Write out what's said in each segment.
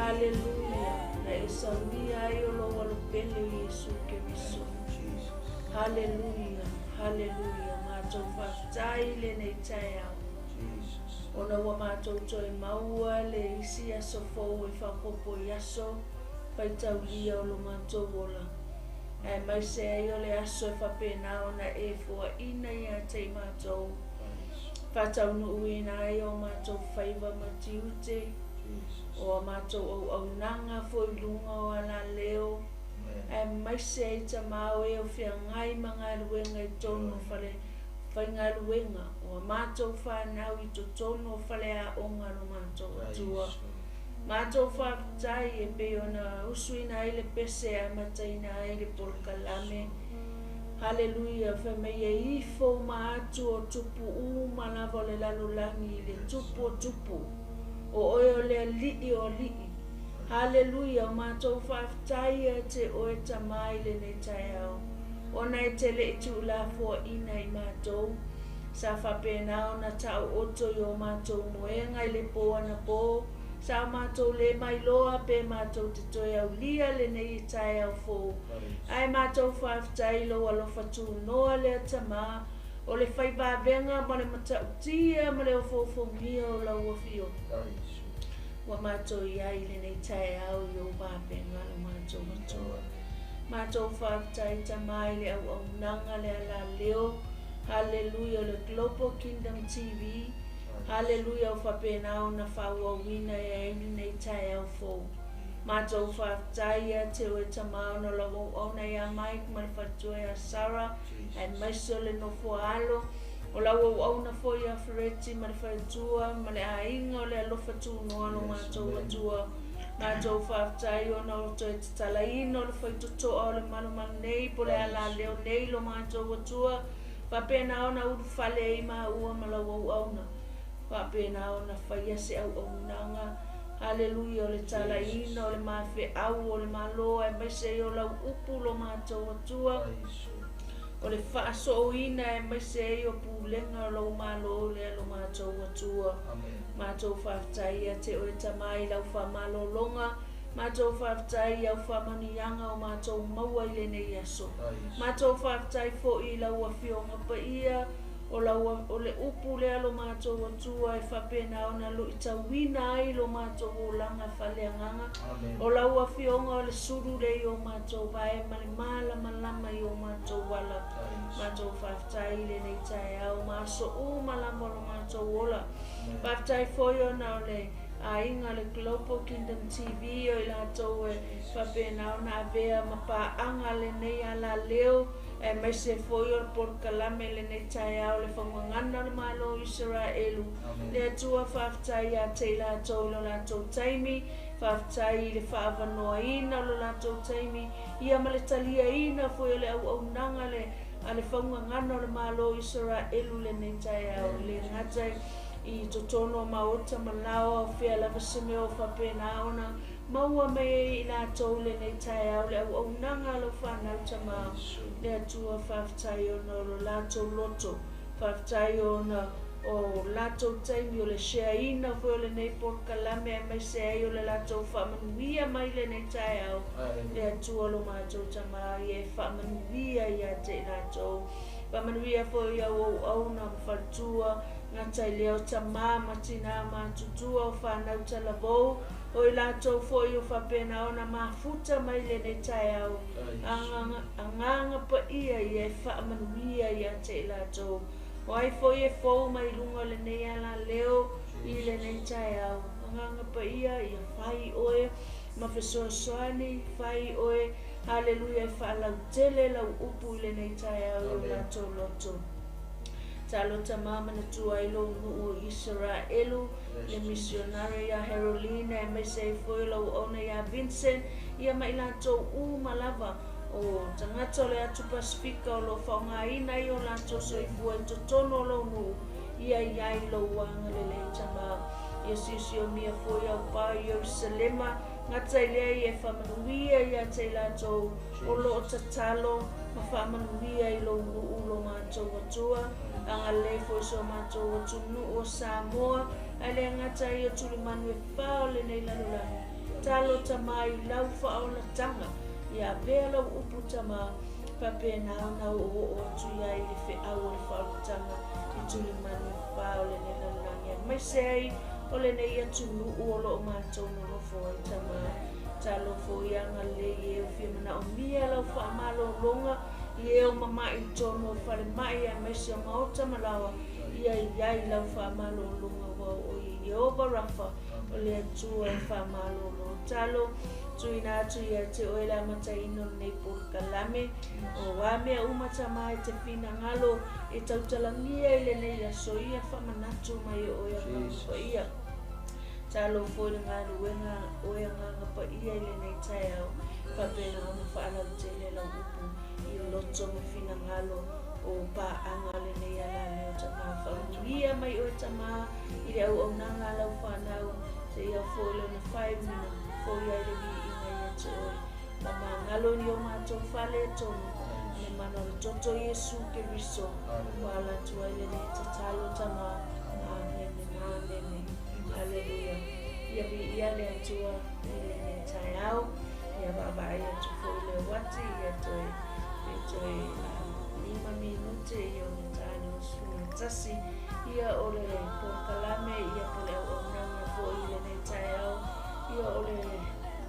Haleluia. Na e saunia ai o lou alopele o Iesu Keriso. Haleluia. Haleluia. Matou faafetai i lenei taeao. Ona ua matou toe maua le isi aso fou e faaopoopo i aso faitaulia o lo matou ola. Aemaise ai o le aso e faapena ona e foaina ia te i matou, faataunuuina ai o matou faiva ma tiute, o a matou auaunaga foi i luga o alaleo, aemaise ai Tama o e o feagai ma galuega i totonu o fale faigaluega, o a matou fanau i totonu o faleaoga a lo matou Atua. Matou faafetai e pei ona usuina ai le pese e amataina ai le polokalame. Haleluia, fai mai e ifo uma atu o tupu uma lava o le lalolagi i le tupu o tupu. O oe o le Alii o alii. Haleluia, o matou faafetai ia te oe Tama i lenei taeao, ona e te le i tuulafoaina i matou. Sa faapena ona taooto i o matou moega i le po anapo, sa o matou le mailoa pe matou te toe aulia lenei taeao fou. Ae matou faafetai i lou alofa tunoa lea Tama, o le faivavega ma le matautia ma le ofoofogia o lau afioga. Ua matou i ai i lenei taeao i ou vavega lo matou Atua. Matou faafetai Tama i le auaunaga le alaleo. Haleluia, o le Global Kingdom TV. Haleluia, o faapena ona faaauauina e ai lenei taeao fou. Matou faafetai ia te oe Tama ona o lau auauna ia Mike ma le faletua ia Sarah, aemaise o le nofo a alo, o lau auauna foi ia Fereti ma le faletua ma le aiga o le alofa tunoa lo matou Atua. Matou faafetai ona o toe tatalaina o le faitotoa o le malumalu nei po le alaleo nei lo matou Atua, faapena ona ulufale ai maua ma lau auauna, faapena ona faia se auaunaga. Haleluia, o le talaina o le mafeau o le Malo, aemaise ai o lau upu lo matou Atua, o le faasooina aemaise ai o pulega o lou Malo lea lo matou Atua. Matou faafetai ia te oe Tama i lau faamalologa, matou faafetai i au faamanuiaga o matou maua i lenei aso. Matou faafetai foi i lau afioga paia, o lau o le upu lea lo matou Atua e faapena ona luitauina ai lo matou olaga faaleagaga. O lau afioga o le sulu lea i o matou vae ma le malamalama i o matou ala. Matou faafetai i lenei taeao ma aso uma lava o lo matou ola. Faafetai foi ona o le aiga le Global Kingdom TV o i latou e faapena ona avea ma paaga lenei alaleo, aemaise foi o le polokalame lenei taeao le faugagana o le Malo o Isaraelu. Le Atua faafetai ia te i latou i lo latou taimi, faafetai i le faaavanoaina o lo latou taimi, ia ma le taliaina foi o le auaunaga le a le faugagana o le Malo o Isaraelu lenei taeao. Le gata i totonu o maota ma lao o fea lava se mea o faapena ona maua mai ai i latou lenei taeao le auaunaga a lau fanau Tama. Le Atua faafetai ona o lo latou loto, faafetai ona o latou taimi o le sheaina foi o lenei polokalame, aemaise ai o le latou faamanuia mai lenei taeao. Le Atua lo matou Tama ia e faamanuia ia te i latou. Faamanuia foi au auauna ma faletua, gata i lea o tama ma tina ma tutua o fanau talavou, o i latou foi o faapena ona mafuta mai lenei taeao. Agaga paia ia e faamanuia ia te i latou. O ai foi e fou mai luga o lenei alaleo i lenei taeao. Agaga paia ia fai oe ma fesoasoani, fai oe, haleluia, e faalautele lau upu i lenei taeao i o latou loto. Talo Tama manatua ai lou nuu o Isaraelu, le missionary ia Herolina, aemaise ai foi lau auauna ia Vincent, ia ma i latou uma lava o tagata o le atu Pasifika o lo o faaaogaina ai o latou soifua i totonu o lou nuu, ia i ai lou agalelei Tama. Ia siosiomia foi au pao i Ierusalema, gata i lea ia e faamanuia ia te i latou o lo o tatalo ma faamanuia i lou nuu lo matou Atua. Agalelei foi so matou atunuu o Samoa, ae le gata ai o tulimanu e fa o lenei lalolagi. tatalo Tamā i lau faaolataga, ia avea lau upu Tamā, faapena ona oooo atu i ai le feau o le faaolataga i tulimanu e fa o lenei lalolagi, aemaise ai o lenei atunuu o loo matou nonofo ai Tamā. Talofa o ia agalelei i e o fia manaomia lau faamalologa, i e o mama'i i totonu o falemai aemaise o maota ma laoa, ia i ai lau faamalologa, ua o oe e Ieova Rafa, o le Atua e faamalolo. Talo, tuuina atu ia te oe le amataina o lenei polokalame, o a mea uma Tamā e te finagalo e tautalagia i lenei aso, ia faamanatu mai e oe Agaga Paia. Talo foi le galuega oe Agaga Paia i lenei taeao, faapena ona faalautele lau upu i loto ma finagalo o paaga lenei alaleo Tamā. Faamanuia mai oe Tamā i le auaunaga a lau fanau, seia foi lona faaiuina foi ai le viiga ia te oe. Faamagalo i o matou fale e tonu, i le mana o le toto Iesu Keriso, ua ala atu ai lenei tatalo Tamā. Amene, amene. Aleluia. Ia viia le Atua i lenei taeao. Ia vaavaai atu foi le uati, ia toe pe toe 5 minute ia ona ta le 11. Ia o le polokalame ia po le auaunaga foi i lenei taeao, ia o le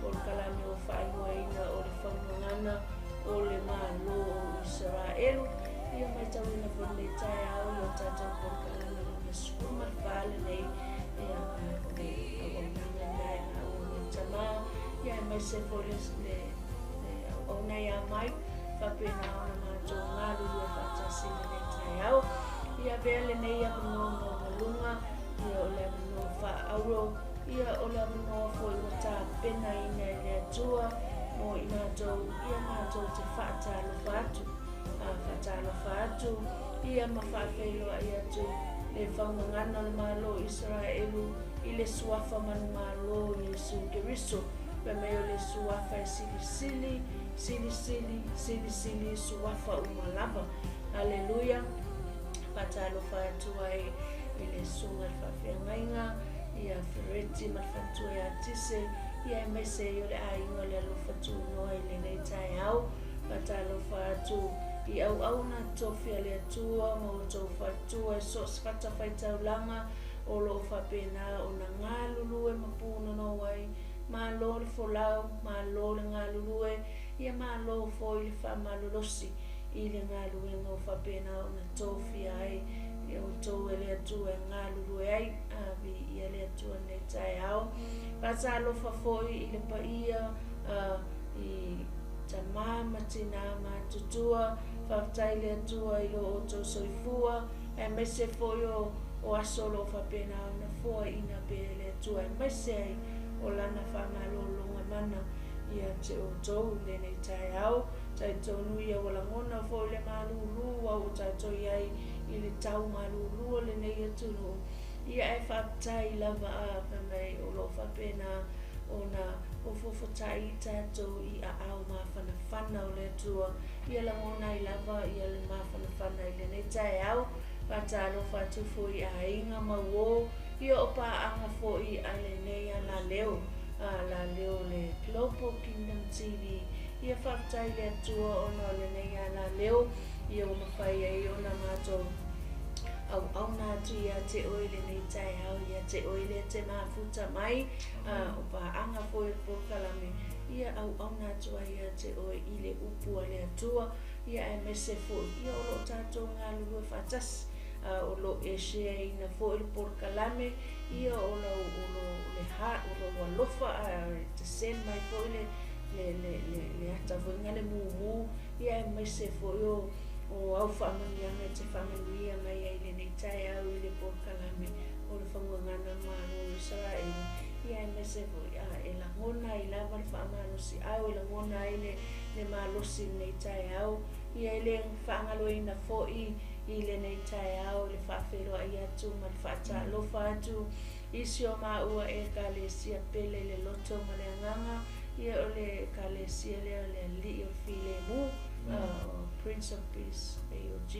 polokalame ua faaigoaina o le faugagana o le Malo o Isaraelu. Ia matauina foi lenei taeao ia o tatou polokalame lona 14 lenei, ia o le auaunaga lena e gaua mai Tamā, ia aemaise foi le auauna ia mai, faapena ona matou galulue faatasi i lenei taeao. Ia avea lenei avanoa maualuga, ia o le avanoa faaauro, ia o le avanoa foi ua tapenaina e le Atua mo i matou, ia matou te faatalofa atu, faatalofa atu, ia ma faafeiloai atu le faugagana o le Malo o Isaraelu i le suafa manumalo o Iesu Keriso. Fai mai o le suafa e silisili, silisili, silisili suafa uma lava. Aleluia. Faatalofa atu ai i le susuga i le faafeagaiga ia Fereti ma le faletua ia Tise, ia aemaise ai o le aiga o le alofa tunoa i lenei taeao. Faatalofa atu i auauna tofi a le Atua ma outou faletua e so o se fatafaitaulaga o loo faapena ona galulue ma punonou ai. Malo le folau, malo le galulue, ia malo foi le faamalolosi i le galuega o faapena ona tofia ai e outou e le Atua e galulue ai. Viia le Atua i lenei taeao. Faatalofa foi i le paia i tamā ma tinā matutua. Faafetai le Atua i lo outou soifua, aemaise foi o aso o loo faapena ona foaiina pea e le Atua, aemaise ai o lana faamalologa mana ia te outou i lenei taeao. Talitonu ia ua lagona foi le malulu ua tatou i ai i le tau malulu o lenei atunuu. Ia ae faafetai lava a fai mai o loo faapena ona ofofotai tatou i aao mafanafana o le Atua. Ia lagona ai lava ia le mafanafana i lenei taeao. Faatalofa atu foi i aiga ma uō, ia o paaga foi a lenei alaleo, alaleo le Global Kingdom TV. Ia faafetai le Atua ona o lenei alaleo, ia ua mafai ai ona matou auauna atu ia te oe i lenei taeao, ia te oe lea te mafuta mai, o paaga foi o le polokalame, ia auauna atu ai ia te oe i le upu a le Atua, ia aemaise foi ia o loo tatou galulue faatasi, o loo e shareina foi le polokalame, ia o lau o lo le ha o lou alofa te send mai foi le le le le le ata foi nga le mumu, ia aemaise foi o au faamanuiaga e te faamanuia mai ai lenei taeao i le polokalame o le faugagana Malo o Isaraelu, ia aemaise foi e lagona ai lava le faamalosiau, e lagona ai le malosi i lenei taeao. Ia e le faagaloina foi i lenei taeao le faafeiloai atu ma le faatalofa atu i si o maua Ekalesia pele i le loto ma le agaga, ia o le Ekalesia lea o le Alii o le Filemu, Prince of Peace AOG.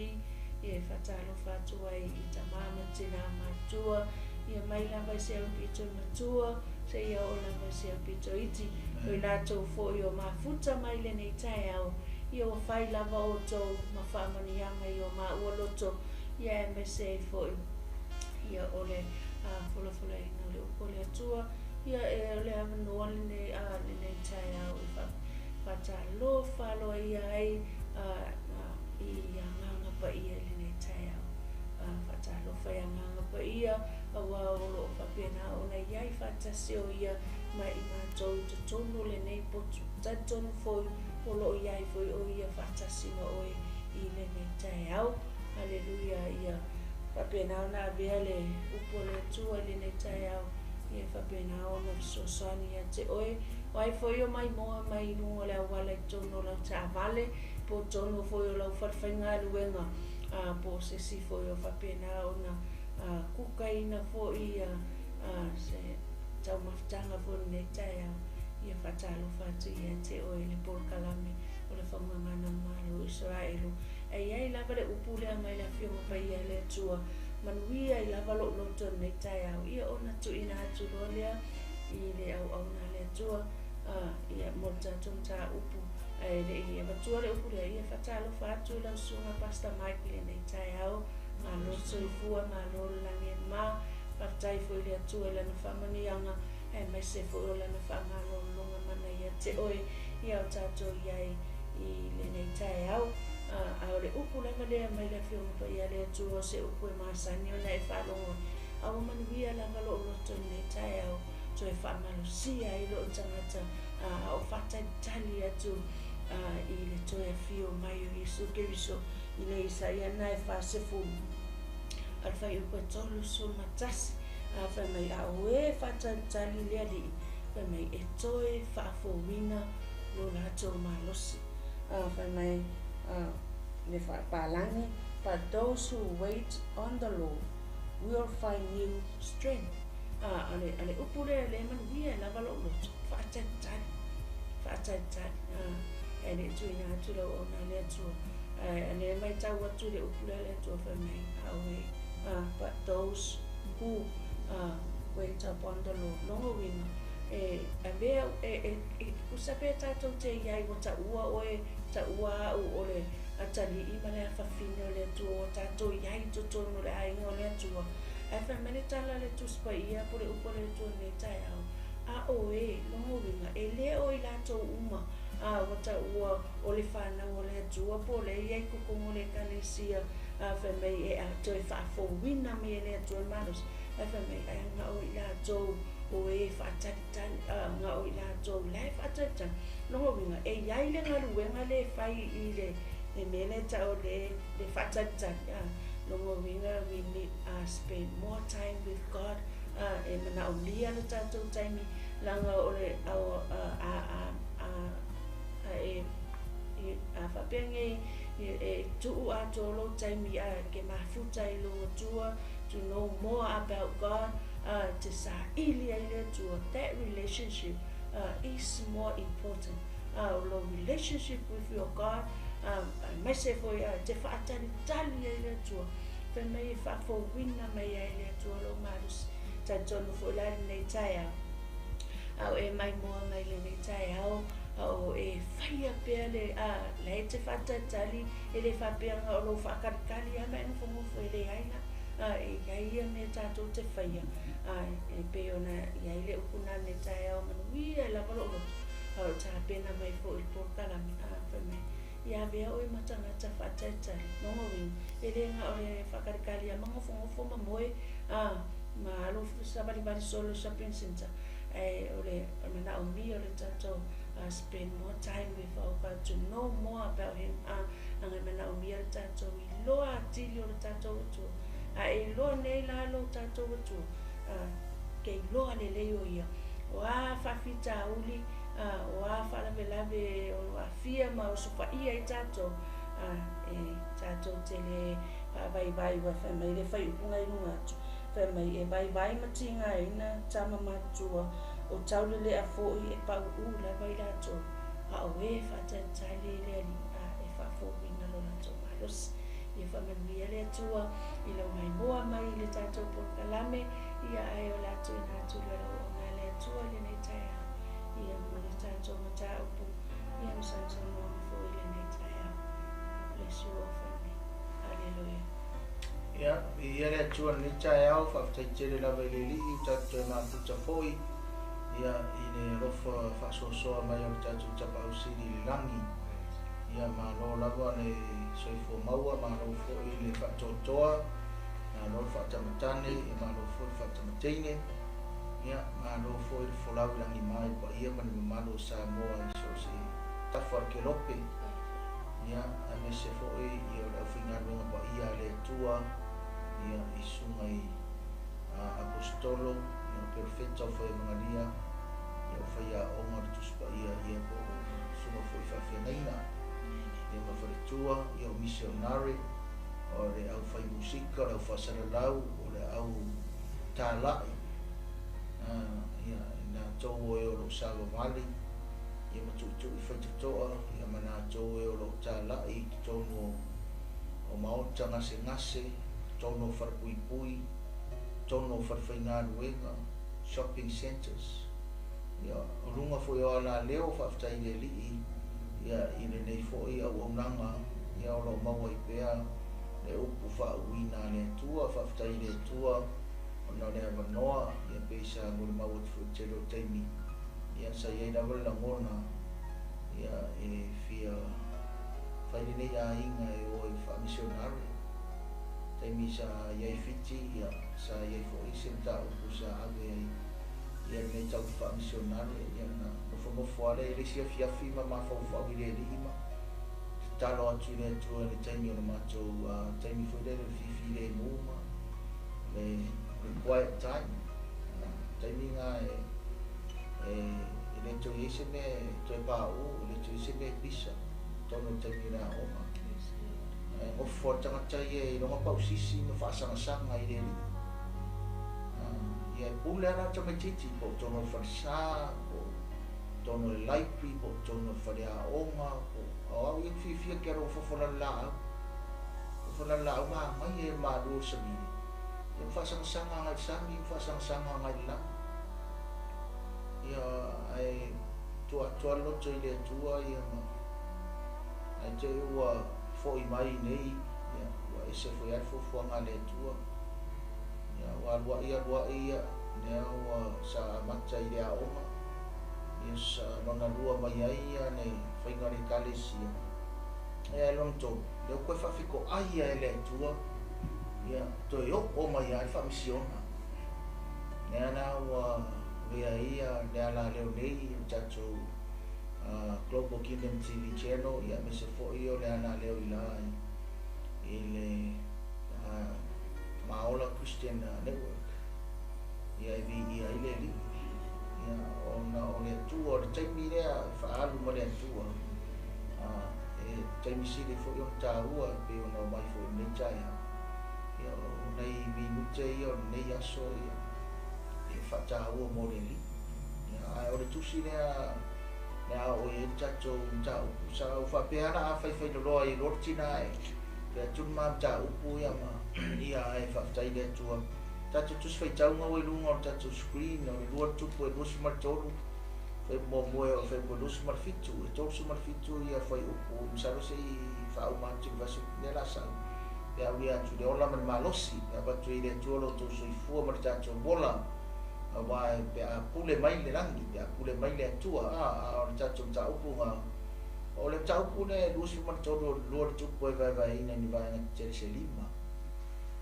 Ia e faatalofa atu ai i tamā ma tinā matua, ia mai lava i se au pito i matua, seia oo lava i Ekalesia pito iti, o i latou foi o mafuta mai lenei taeao, ia ua fai lava outou ma faamanuiaga i o maua loto, ia aemaise ai foi ia o le folafolaina o le upu a le Atua, ia e o le avanoa lenei lenei taeao e faatalofa aloaia ai i Agaga Paia i lenei taeao. Faatalofa i Agaga Paia, aua o lo o faapena ona i ai faatasi o ia ma i matou i totonu o lenei potu. Talitonu foi o lo o i ai foi o ia faatasi ma oe i lenei taeao. Aleluia! Ia faapena ona avea le upu a le Atua i lenei taeao, ia faapena ona fesoasoani ia te oe. O ai foi o maimoa mai i luga o le auala i totonu o lau taavale, po o totonu foi o lau falefaigaluega, po o se isi foi o faapena ona kukaina foi se taumafataga foi i lenei taeao, ia faatalofa atu ia te oe le polokalame o le Faugagana o Malo o Isaraelu. E i ai lava le upu lea mai le Afioga Paia a le Atua, manuia ai lava lou loto i lenei taeao, ia ona tuuina atu loa lea i le auauna a le Atua ia mo le tatou mataupu. Ae le i avatua le upu lea, ia faatalofa atu i lau susuga Pastor Mike i lenei taeao. Malo le soifua, malo le lagi e mama. Faafetai foi i le Atua i Lana faamanuiaga, aemaise foi o Lana faamalologa mana ia te oe, ia o tatou i ai i lenei taeao. A o le upu lava lea mai le Afioga Paia a le Atua, o se upu e masani ona e faalogo ai. A ua manuia lava lou loto i lenei taeao, toe faamalosia ai lou tagata a o faatalitali atu i le toe afio mai o Iesu Keriso i le Isaia na e 40 a le fuaiupu e 31, a fai mai, a o e faatalitali le Alii, fai mai e toe faafouina lo latou malosi. A fai mai le faapalagi, but those who wait on the Lord will find new strength. A le upu lea le manuia e lava lou loto, faatalitali, faatalitali. E le tuuina atu lau auauna a le Atua, a le matau atu le upu lea a le Atua fai mai, a o e, but those who wait upon the Lord. Lona uiga, e avea e tusa pe tatou te i ai ua taua oe, taua au o le atalii ma le afafine o le Atua, ua tatou i ai i totonu o le aiga o le Atua. Ae fai mai le tala a le Tusi Paia po o le upu a le Atua i lenei taeao, a o e, lona uiga, e le o i latou uma a ua taua o le fanau a le Atua po o lea e i ai i totonu o le Ekalesia, a fai mai e toe faafouina mai e le Atua le malosi, ae fai mai ae na o i latou o e faatalitali, na o i latou la e faatalitali. Lona uiga, e i ai le galuega le fai i le mea lea e tau le faatalitali. Lona uiga, we need spend more time with God. E manaomia le tatou taimi, leaga o le a a e a faapea nei e tuu atoa lou taimi a ke mafuta i lou Atua, to know more about God, te saili ai le Atua. That relationship is more important, o lou relationship with your God, aemaise foi te faatalitali ai le Atua. Fai mai e faafouina mai ai le Atua lou malosi. Talitonu foi la lenei taeao, a o e maimoa mai lenei taeao, a o e faia pea le la e te faatalitali, e le faapea o lou faakalikali lava ma e nofonofo, e leai la, e i ai ia mea tatou te faia, e pei ona i ai le upu na lenei taeao, manuia e lava lou loto, a o tapena mai foi i le polokalame. Fai mai ia avea oe ma tagata faatalitali. Lona uiga, e le na o le faakalikali lava ma nofonofo ma moe ma alu savalivali solo shopping center, ae o le manaomia o le tatou spend more time with our God, to know more about him. Aga e manaomia le tatou iloa atili o le tatou Atua. A e iloa nei la lo tatou Atua, ke iloa lelei o ia, o a faafitauli, o a faalavelave o aafia ma osofaia ai tatou, e tatou te le faavaivai. Ua fai mai le fuaiupu i luga atu, fai mai e vaivai ma tigaina tama matutua, o taulelea foi e pauū lava i latou, a o e faatalitali i le Alii, e faafouina lo latou malosi. Ia faamanuia le Atua i lau maimoa mai i le tatou polokalame, ia ae o le a tuuina atu le lau auauna a le Atua i lenei taeao. Ia, viia le Atua i lenei taeao, faafetai tele lava i le Alii ua tatou toe mafuta foi, ia, i le alofa faasoasoa mai o le tatou Tapaau Sili i le lagi. Ia, malo lava le soifua maua, malo foi le faatoatoa, malo le faatamatane, ia malo foi le faatamateine, ia, malo foi le folau i lagima i le paia ma le mamalu o Samoa i so o se tafa o le kelope. Ia, aemaise foi ia o le aufaigaluega paia a le Atua, ia, i susuga i Aposetolo, ia, o Perofeta, o Faiamagalia, ia, o Faiaoga o le Tusi Paia, ia, po o susuga foi i faafeagaiga, ia, ma faletua, ia, o misionare, o le aufai musika, o le au faasalalau, o le au talai, ia, i latou o e o lo o savavali, ia ma tuitui faitotoa, ia ma latou e o lo o talai i totonu o maota gasegase, totonu o falepuipui, totonu o falefaigaluega, shopping centres, ia, o luga foi o alaleo. Faafetai i le Alii, ia, i lenei foi auaunaga, ia, o lo o maua ai pea le upu faauuina a le Atua. Faafetai i le Atua ona o le avanoa, ia, pei sa molimau atu foi i le tele o taimi, ia, sa i ai lava le lagona, ia, e fia fai lenei aiga e o e faamisionare. Taimi sa i ai Fiti, ia, sa i ai foi se mataupu sa ave ai, ia, lenei tau faamisionare. Ia, na nofonofo lava lea i le isi afiafi ma mafaufau i le Alii ma tatalo atu i le Atua i le taimi o le matou taimi foi lele o le fifilemu ma le quiet time, taimi na e le toe i ai se mea e toe pauu, e le toe i ai se mea e pisa totonu o le taimi o le aoga. Ae nofo le tagata ia i lona pausisi ma faasagasaga i le Alii. Ia, e pule lava la tamaitiiti po o totonu o le falesa, po o totonu o le library, po o totonu o le faleaoga, po o au ia fiafia ke alu fofo la laau. Fofo la laau magai e malu o le sami. Ia, ma faasagasaga agai i le sami, ma faasagasaga agai i le lagi. Ia, ae tua loto i le Atua, ia, ma ae te i ua foi mai nei, ia, ua ese foi ai le fuafuaga a le Atua. Ia, ua aluai aluai, ia, lea ua sa amata i le aoga, ia, sa lona lua mai ai, ia, le faiga o le ekalesia. Ia, e lona tolu, lea ua toe faafitoai ia e le Atua, ia, toe oo mai ai le faamisiona. Lea la ua avea ai ia le alaleo nei, o le tatou Global Kingdom TV channel, ia, aemaise foi o le alaleo i la i le Maola Christian Network, ia, e viia ai le Alii, ia, ona o le Atua, o le taimi lea e faaalu ma le Atua, e taimi sili foi ona taua e pei ona omai foi i lenei taeao. Ia, o nei minute ia o lenei aso, ia, e faataua mo le Alii. Ia, ae o le tusi lea le a oo i ai le tatou mataupu, sa ou faapea la a faifai loloa ai loa le tina e fai atu le ma mataupu, ia, ma ia, ae faafetai i le Atua. Tatou tusi faitauga ua i luga o le tatou screen, o le 2 Tupu e 23 fai muamua o fai 27, e 37 ia fai upu. Masalo se i faauma atu le vasi lea la sau pe aulia atu le ola ma le malosi pe avatu i le Atua lo outou soifua ma le tatou ola, aua pe a pule mai le lagi, pe a pule mai le Atua. A o le tatou mataupu ga o le mataupu le 23, 2 Tupu e vaevaeina i ni vaega tetele se 5,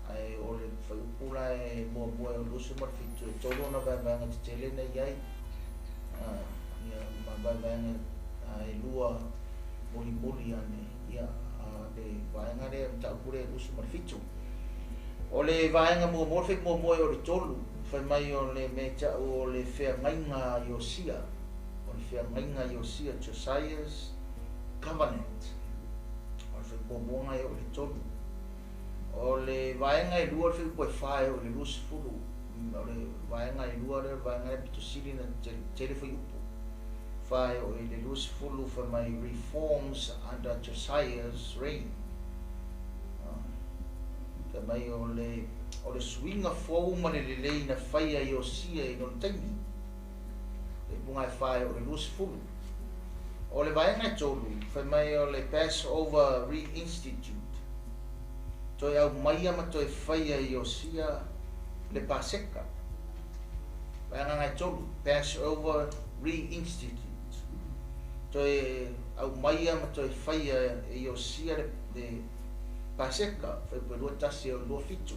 ae o le fuaiupu la e muamua e o le 27, e 3 ona vaevaega tetele na i ai, ia, ma vaevaega e 2 mulimuli ane. Ia, le vaega lea, mataupu lea 27, o le vaega muamua, le fai muamua e o le 3, fai mai o le mea ta'u o le feagaiga a Iosia, o le feagaiga a Iosia, Josiah's Covenant, o le fai muamuaga e o le 3. O le vaega e 2, le fuaiupu e 4 e o le 20, o le vaega e 2 lea, o le vaega lea pito sili na tele fuaiupu, 4 e o le 20, fai mai reforms under Josiah's reign. Fai mai o le suiga fou ma le lelei na faia i Iosia i lona taimi, le upuga e 4 e o le 20. O le vaega e 3, fai mai o le Passover Reinstitute. Toe aumaia ma toe faia e Iosia le Paseka. Vaega e tolu, Passover Reinstitute. Toe aumaia ma toe faia e Iosia le Paseka, Fuaiupu 21 e oo i le 27.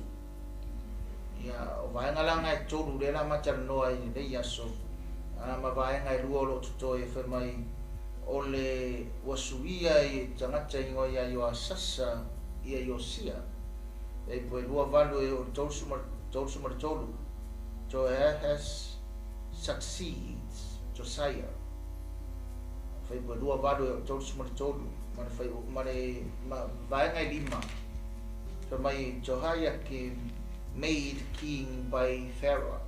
Ia, o vaega la na e tolu lea o le a ma talanoa ai i lenei aso, ma vaega e lua o lo o totoe fai mai o le ua suia e tagata igoa ia Ioasasa ia Iosia. Fuaiupu 28 e oo i le 33, Joahaz succeeds Josiah. Fuaiupu 28 e oo i le 33, ma le fai, ma le ma, vaega e lima. Fai mai Jehoiakim made king by Pharaoh.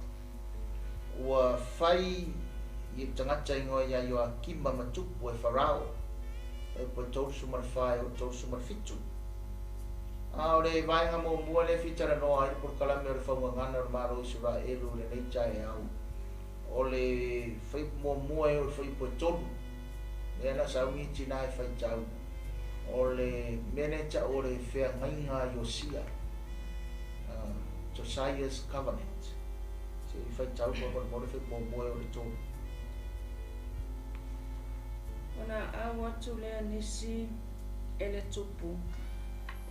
Ua fai i tagata igoa ia Ioakima ma tupu e Farao. Fuaiupu 34 e oo i le 37. A o le vaega muamua lea e fia talanoa ai le polokalame o le faugagana o le Malo o Isaraelu i lenei taeao, o le fuaiupu muamua e oo i le fuaiupu e tolu. Lea na sauni tinā e faitau, o le mea lea e tau o le feagaiga a Iosia, Josiah's Covenant. Se i faitau faamolemole fuaiupu muamua e oo i le tolu. Ona au atu lea nisi e le tupu,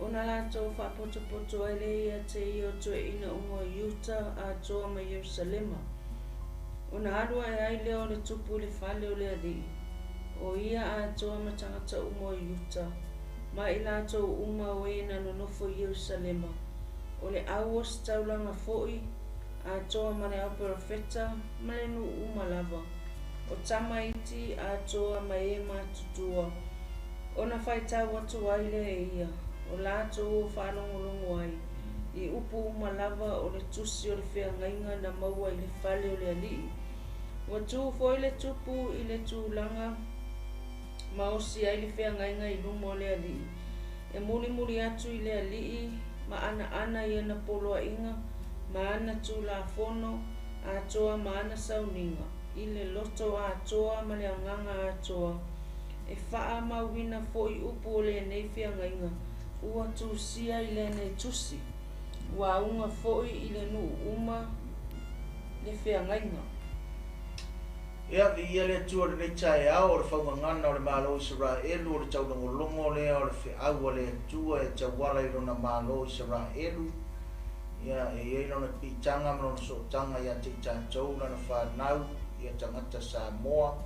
ona latou faapotopoto ai lea ia te ia o toeaiina uma o Iuta atoa ma Ierusalema. Ona alu ae ai lea o le tupu i le fale o le Alii, o ia atoa ma tagata uma o Iuta, ma i latou uma o e na nonofo i Ierusalema, o le au ositaulaga foi, atoa ma le auperofeta, ma le nuu uma lava, o tama iti atoa ma e matutua, ona faitau atu ai lea e ia, o latou o faalogologo ai, i upu uma lava o le tusi o le feagaiga na maua i le fale o le Alii. Ua tu foi le tupu i le tulaga ma osi ai le feagaiga i luma o le Alii, e mulimuli atu i le Alii ma anaana i ana poloaiga ma ana tulafono atoa ma ana sauniga, i le loto atoa ma le agaga atoa, e faamauina foi upu o lenei feagaiga ua tusia i lenei tusi, ua auga foi i le nuu uma le feagaiga. Ia, viia le Atua i lenei taeao o le faugagana o le Malo o Isaraelu, o le taulogologo lea o le feau a le Atua e tauala i lona Malo o Isaraelu. Ia, e i ai lona piitaga ma lona sootaga ia te i tatou, lana fanau, ia tagata Samoa.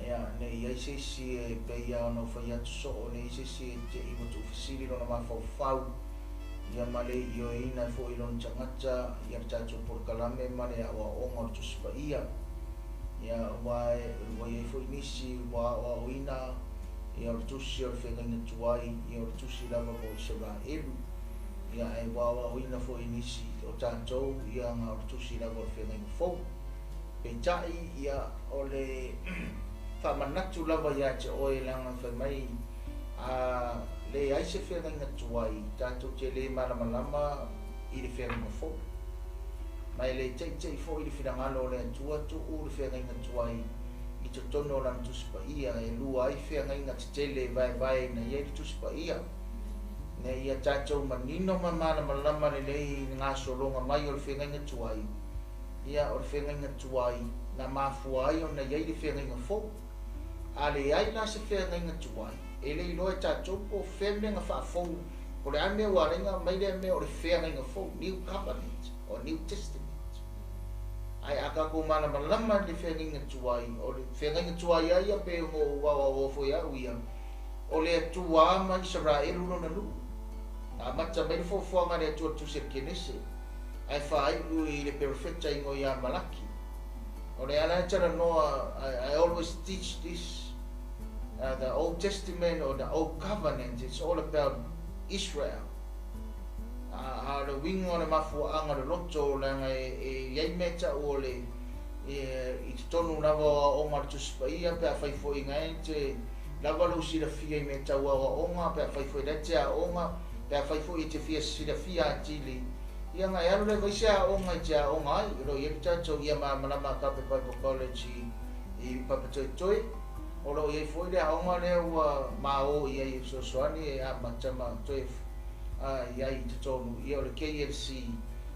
Ia, ne i ai se isi e pei lava ona ou fai atu soo, ne i ai se isi e te i ua tuufesili lona mafaufau, ia ma le ioeina foi i lona tagata, ia le tatou polokalame ma le aoaoga o le Tusi Paia. Ia, ua ua i ai foi nisi ua aoaoina, ia o le tusi o le feagaiga tuai, ia o le tusi lava mo Isaraelu. Ia, ae ua aoaoina foi nisi o tatou, ia na o le tusi lava o le feagaiga fou. Peitai, ia, o le faamanatu lava ia te oe leaga fai mai a leai se feagaiga tuai, tatou te le malamalama i le feagaiga fou. Ma e le teitei foi le finagalo o le Atua tuu le feagaiga tuai i totonu o lana Tusi Paia e lua ai feagaiga tetele e vaevaeina i ai le Tusi Paia. Ina ia tatou manino ma malamalama lelei i le gasologa mai o le feagaiga tuai, ia o le feagaiga tuai na mafua ai ona i ai le feagaiga fou. A leai la se feagaiga tuai, e le iloa e tatou po o fea mea na faafou, po o le a mea ua ala ai ona aumai lea mea o le feagaiga fou, New Covenant or New Testament. Ae a tatou malamalama i le feagaiga tuai, o le feagaiga tuai lava ia pei ona ou aoaoa foi au ia, o le Atua ma Isaraelu lona nuu. Na amata mai le foafoaga a le Atua i le Tusi a le Kenese, ae faaiu i le perofeta igoa ia Malaki. O le ala e talanoa, I always teach this, the Old Testament or the Old Covenant, it's all about Israel. A o le uiga o le mafuaaga o le loto, leaga e i ai mea tau o le i totonu lava o aoaoga o le Tusi Paia, pe afai foi na e te lava lou silafia i mea tau aoaoga, pe afai foi la e te aoga, pe afai foi e te fia silafia atili, ia na e alu lea i fai se aoga e te aoga ai. O lo o i ai le tatou Ia Malamalama Agape Bible College i Papatoetoe, o lo o i ai foi le aoga lea ua ma o i ai e fesoasoani e amata ma toe I ai i totonu ia o le KLC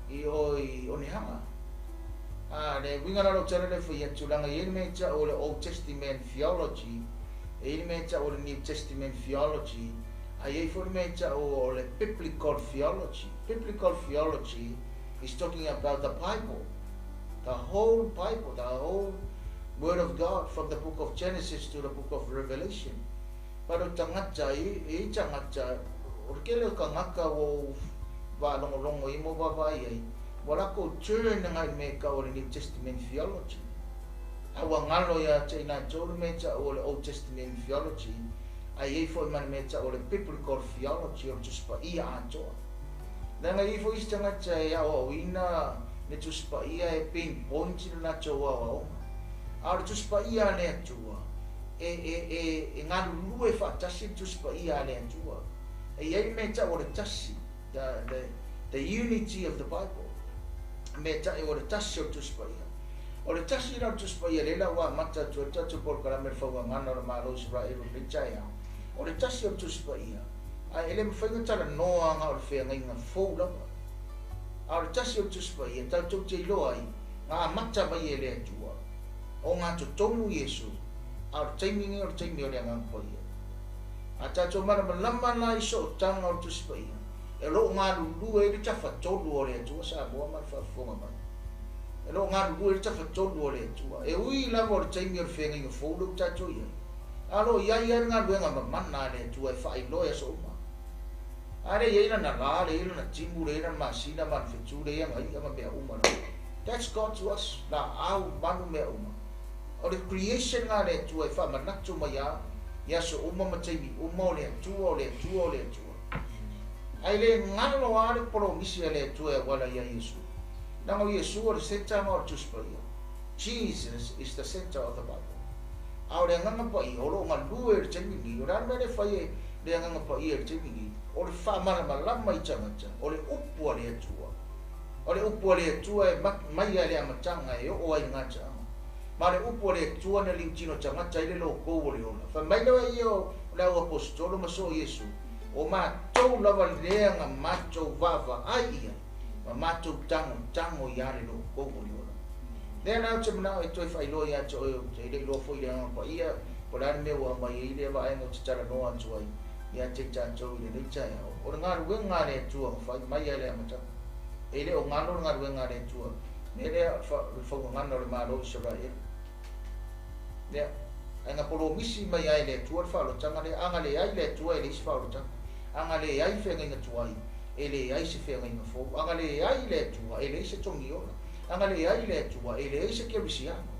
i o i Onehanga. A le uiga la o lou tala lea e fai atu, leaga e i ai le mea e tau o le Old Testament Theology, e i ai le mea e tau o le New Testament Theology, a i ai foi le mea e tau o le Biblical Theology. Biblical Theology is talking about the Bible, the whole Bible, the whole Word of God from the book of Genesis to the book of Revelation. But o tagata, e i ai tagata, o le tele o tagata ua ou faalogologo i ai ma ou vaavaai i ai, ua latou turn agai i le mea e tau o le New Testament Theology. A ua galo ia te i latou le mea e tau o le Old Testament Theology, a i ai foi ma le mea e tau o le Biblical Theology, o le Tusi Paia atoa. Leaga e i ai foi isi tagata e aoaoina le Tusi Paia e pinpoint le latou aoaoga. A o le Tusi Paia a le Atua, e, e, e, e galulue faatasi le Tusi Paia a le Atua. E i ai le mea e tau o le tasi, the, the, the unity of the Bible, mea e tau o le tasi o le Tusi Paia. O le tasi la o le Tusi Paia lea la ua amata atu ai le tatou polokalame o le Fauagana o le Malo o Isaraelu i lenei taeao, o le tasi o le Tusi Paia, ae e le mafai ona talanoa na o le feagaiga fou lava. A o le tasi o le Tusi Paia, tatou te iloa ai, na amata mai e le Atua, o gatotonu Iesu, a o le taimi lenei o le taimi o le Agaga Paia. A tatou malamalama la i sootaga o le Tusi Paia, e lo o galulue ai le tafatolu o le Atua Samoa ma le faafofoga mai. E lo o galulue ai le tafatolu o le Atua. E ui lava o le taimi o le feagaiga fou lea ua tatou i ai, a o lo o i ai lava le galuega mamana a le Atua e faailoa i aso uma. A lea i ai lana la, leai lana timu, leai lana masina ma lana fetu, leai ana i'a ma mea uma lava. That's God to us, laau, manu, mea uma. O le creation lena a le Atua e faamanatu mai a i aso uma ma taimi uma o le Atua, o le Atua, o le Atua. Ae le galo a le polomisi a le Atua e auala ia Iesu. Leaga o Iesu o le center ma o le Tusi Paia. Jesus is the center of the Bible. A o le Agaga Paia o lo o galue i le taimi lenei, o le a le mea lea e fai e le Agaga Paia i le taimi lenei? O le faamalamalama i tagata o le upu a le Atua. O le upu a le Atua e mai lava i le amataga e oo ai i le gataaga. Ma o le upu a le Atua na liutino tagata ai le lokou o le ola. Fai mai lea ia o le au aposetolo ma soo Iesu, O matou lava lea na matou vaavaai i ai, ma matou tagotago ia le lokou o le ola. Lea la ou te manao e toe faailoa ia te oe, ou te le iloa foi i le Agaga Paia, po o le a le mea ua aumai ai lea vaega ou te talanoa atu ai ia te tatou i lenei taeao. O le galuega a le Atua na fai mai lava i le amataga. E le o galo le galuega a le Atua, mea lea o le faugagana o le Malo o Isaraelu. Lea, ae na polomisi mai lava e le Atua le faaolotaga lea. A na leai le Atua e leai se faaolotaga. A na leai feagaiga tuai, e leai se feagaiga fou. A na leai le Atua, e leai se togiola. A na leai le Atua, e leai se kerisiano.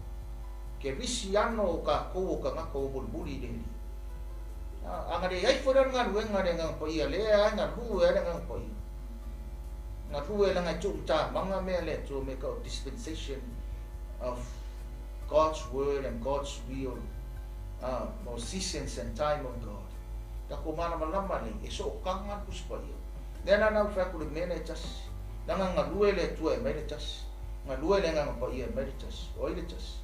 Kerisiano o tatou o tagata ua mulimuli i le Alii. A na leai foi la le galuega a le Agaga Paia, lea lava e galue lava le Agaga Paia. Galue leaga e tuumatamaga mea a le Atua, mea tau dispensation of God's word and God's will, mo seasons and time of God. Tatou malamalama nei, e sootaga le Tusi Paia. Lea la na ou fai atu le mea lea e tasi. Leaga galue le Atua e aumai le tasi. Galue le Agaga Paia e aumai le tasi. O ai le tasi?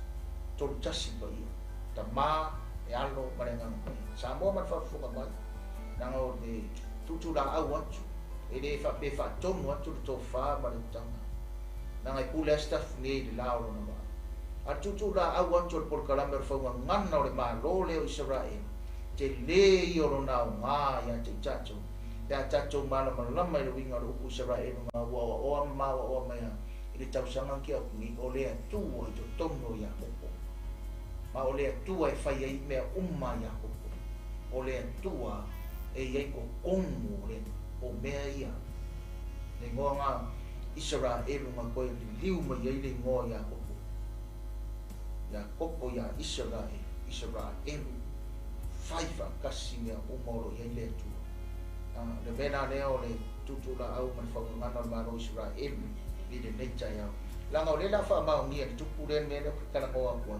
Tolu tasi Paia. Tama, e Alo ma le Agaga Paia. Samoa ma le faafofoga mai, leaga o le tuutulaau atu, e le faapea e faatonu atu le tofa ma le utaga. Leaga e pule lava Staff nei i le la o lona vaa. A le tuutuulaau atu o le polokalame o le faugagana o le Malo lea o Isaraelu, tele ia o lona aoga ia te i tatou, pe a tatou malamalama i le uiga o le upu Isaraelu na ua oaoa ma maoaoa mai a i le tausaga ki atu nei, o le Atua i totonu o Iakopo. Ma o le Atua e fai ai mea uma a Iakopo. O le Atua e i ai totonu o le o mea ia. Le igoa na Isaraelu na toe liliu mai ai le igoa o Iakopo. Iakopo ia Isaraelu, Isaraelu, fai faatasi mea uma o lo o i ai le Atua. Le mea la lea o le tuutuulaau ma le faugagana o le Malo o Isaraelu i lenei taeao. Leaga o lea o le a faamaonia e le tupu lea le mea lea ou te talanoa atu ai,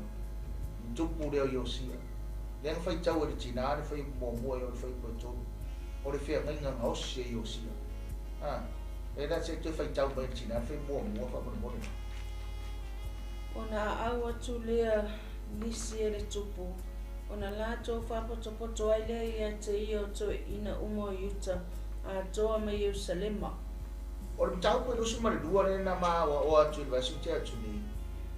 le tupu lea o Iosia. Lea na faitau e le tina le fuaiupu muamua e oo i le fuaiupu e tolu, o le feagaiga gaosi e Iosia. A, lea la se i toe faitau mai e le tina le fuaiupu muamua faamolemole. Ona aau atu lea nisi e le tupu, ona latou faapotopoto ai lea ia te ia o toeaiina uma o Iuta, atoa ma Ierusalema. O le mataupu e 22 lea na maoaoa atu i le vaiaso tea atu nei,